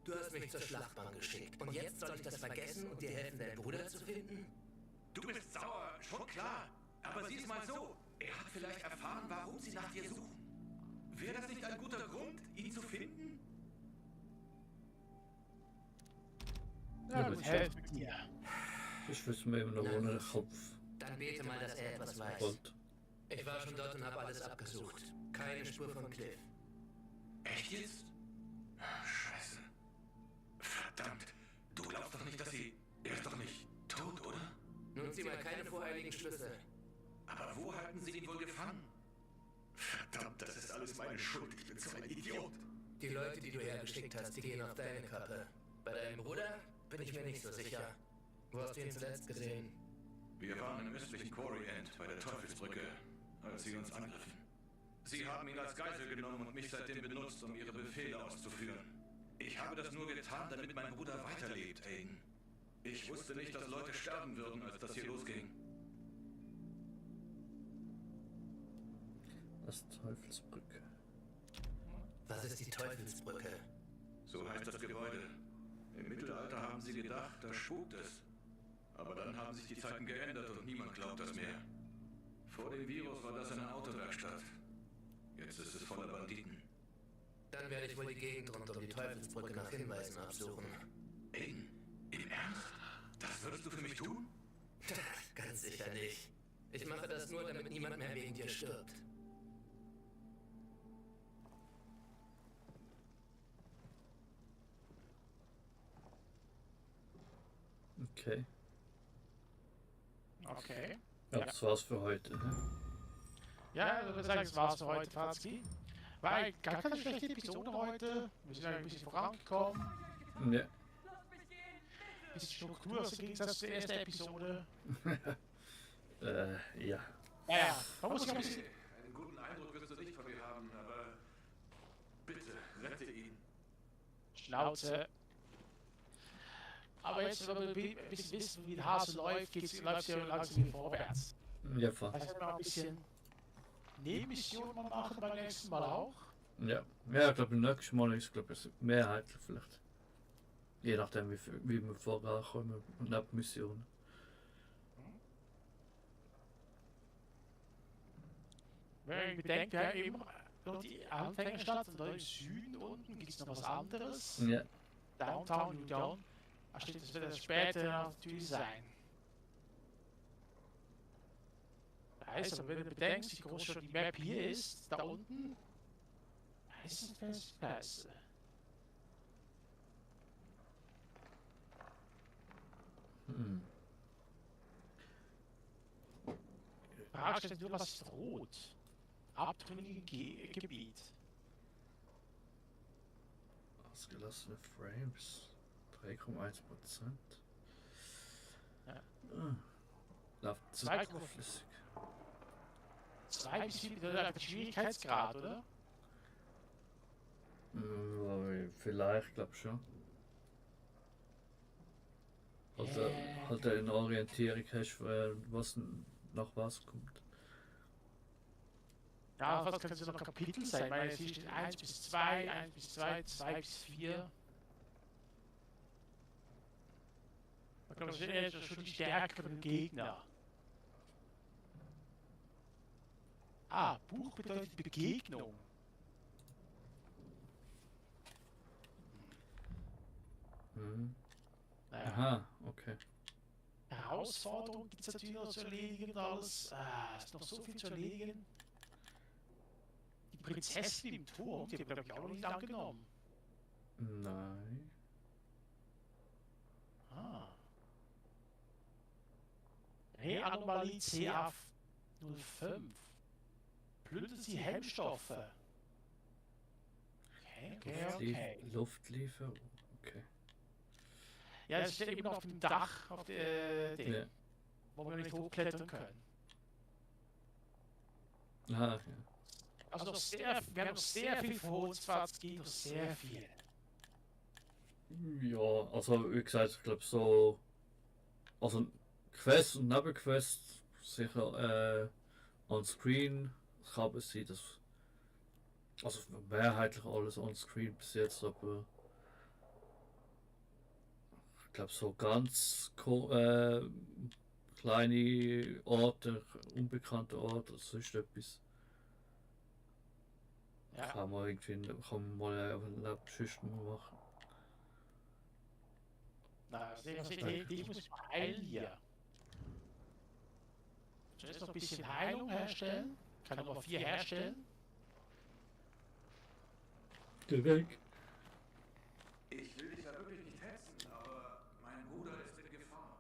Du hast mich zur Schlachtbank geschickt. Und jetzt soll ich das vergessen und dir helfen, deinen Bruder zu finden? Du bist sauer, schon klar. Aber sieh es mal so. Er hat vielleicht erfahren, warum sie nach dir suchen. Wäre das nicht ein guter Grund, ihn zu finden? Ja, gut, helft mit dir. Ich wüsste mir immer noch ohne den Kopf. Dann bete mal, dass er etwas weiß. Und Ich war schon dort und habe alles abgesucht. Keine Spur von Cliff. Echt jetzt? Scheiße. Verdammt. Du glaubst doch nicht, dass sie... Er ist doch nicht tot, oder? Nun zieh mal keine voreiligen Schlüsse. Aber wo halten sie ihn wohl gefangen? Verdammt, das ist alles meine Schuld. Ich bin so ein Idiot. Die Leute, die du hergeschickt hast, die gehen auf deine Kappe. Bei deinem Bruder bin ich mir nicht so sicher. Wo hast du ihn zuletzt gesehen? Wir waren im östlichen Quarry End bei der Teufelsbrücke, als sie uns angriffen. Sie haben ihn als Geisel genommen und mich seitdem benutzt, um ihre Befehle auszuführen. Ich habe das nur getan, damit mein Bruder weiterlebt, Aiden. Ich wusste nicht, dass Leute sterben würden, als das hier losging. das Teufelsbrücke. Was ist die Teufelsbrücke? So heißt das Gebäude. Im Mittelalter haben sie gedacht, da spukt es. Aber dann haben sich die Zeiten geändert und niemand glaubt das mehr. Vor dem Virus war das eine Autowerkstatt. Jetzt ist es voller Banditen. Dann werde ich wohl die Gegend rund um die Teufelsbrücke nach Hinweisen absuchen. Aiden, im Ernst? Das würdest du für mich tun? Ganz sicher nicht. Ich mache das nur, damit niemand mehr wegen dir stirbt. Okay. Okay. Ja, das war's für heute. Ne? Ja, ich würde sagen, das war's für heute, Franzi. War gar keine schlechte Episode heute. Wir sind ein bisschen vorangekommen. Ja. Ein bisschen Struktur im Gegensatz zur ersten Episode. Ja. Ja, man muss ja ein bisschen... Einen guten Eindruck wirst du nicht von mir haben, aber bitte, rette ihn. Schnauze. Aber jetzt, wenn wir ein bisschen wissen, wie der Hase läuft, läuft es ja langsam wieder vorwärts. Ja, fast. Das heißt, wir mal ein bisschen Nebenmissionen mal machen beim nächsten Mal auch. Ja, ja, ich glaube, im nächsten Mal ist es mehrheitlich vielleicht. Je nachdem, wie wir vorankommen und ab Missionen. Wenn ich bedenke, ja, immer nur die Anfängerstadt und da im Süden unten gibt es noch was anderes. Ja. Downtown, New Dawn. Das wird das später natürlich sein. Heißt aber, wenn du bedenkst, wie groß schon die Map hier ist, da unten, ist es fest scheiße. Frage stellt nur, was ist rot? Abtrünnige Gebiet. Ausgelassene Frames. 3,1%. Ja. Läuft 2,5. flüssig. 2 bis 7 der Schwierigkeitsgrad, oder? Vielleicht, glaube schon. Halt eine Orientierung hast, was nach was kommt. Ja, was kann es noch Kapitel sein? Weil es hier steht 1 bis 2, 1 bis 2, 2 bis 4. Ich glaube, das sind ja schon die stärkeren Gegner. Ah, Buch bedeutet Begegnung. Hm. Naja. Aha, okay. Herausforderungen gibt es natürlich noch zu erledigen und alles. Es ist noch so viel zu erledigen. Die Prinzessin im Turm, die hat glaube ich auch noch nicht angenommen. Nein. Ah. Reanomalie CA05. Plündert sie Hemmstoffe. Okay. Luftlieferung. Okay. Ja, es steht eben auf dem Dach, auf der Ding, Ja. wo wir nicht hochklettern können. Ah, ja. Also noch wir haben noch sehr viel vor uns, es geht noch sehr viel. Ja, also wie gesagt, ich glaube so. Also Quests und Nebenquests sicher on screen. Es kann es sein, dass. Also mehrheitlich alles on screen bis jetzt, aber. Ich glaube so ganz kleine Orte, unbekannte Orte, sonst etwas. Ja. Kann man irgendwie mal auf einer Geschichte machen. Na, also ich muss mal heilen hier. Zuerst noch ein bisschen Heilung herstellen. Kann Nummer 4 herstellen. Geh weg. Ich will dich ja wirklich nicht hetzen, aber mein Bruder ist in Gefahr.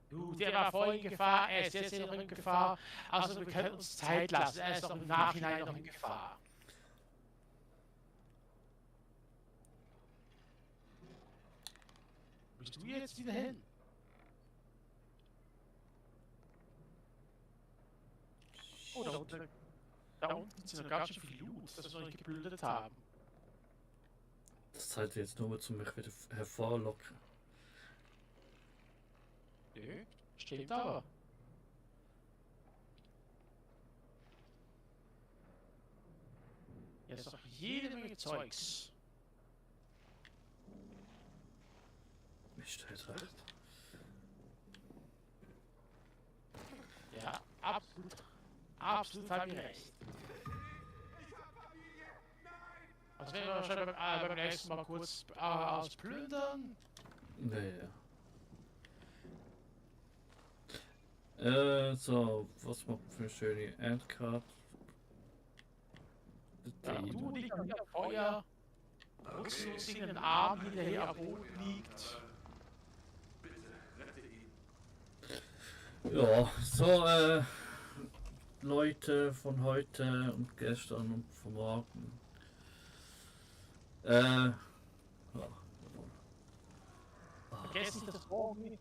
Du, der war vorhin in Gefahr, er ist jetzt noch in Gefahr. Also wir können uns Zeit lassen, er ist noch im Nachhinein noch in Gefahr. Wo bist du jetzt wieder hin? Oh, da unten sind noch ganz schön viel Loot, das wir noch nicht geplündert haben. Das zahlt jetzt nur, um mich wieder hervorlocken. Nö, stimmt aber. Jetzt noch jede Menge Zeugs. Mist, hat recht. Ja, absolut. Absolut haben wir recht. Also werden wir wahrscheinlich beim nächsten Mal kurz ausplündern. Naja. So, was macht für eine schöne Endcard? Ja, du liegst am Feuer. Rutschst uns in den Arm, wie der hier am Boden liegt. Bitte, rette ihn. Ja, so, Leute von heute und gestern und von morgen. Ja. Vergesst nicht, dass morgen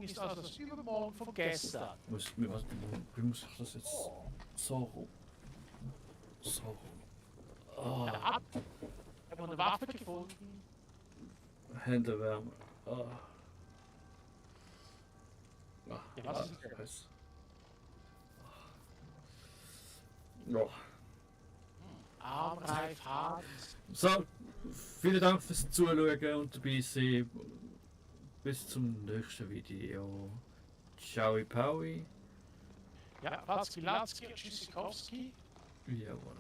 ist also das Übermorgen von gestern. Wie muss ich das jetzt so rum? So rum. Oh, Ja, ab. Ich habe eine Waffe gefunden. Hände wärmen. Oh. Ah, Ja, was ist das? Scheiße. Ja. Armreif, hart. So, vielen Dank fürs Zuschauen und dabei sein. Bis zum nächsten Video. Ciao, Paui. Ja, Patzki, Latzki und Tschüssikowski. Jawohl.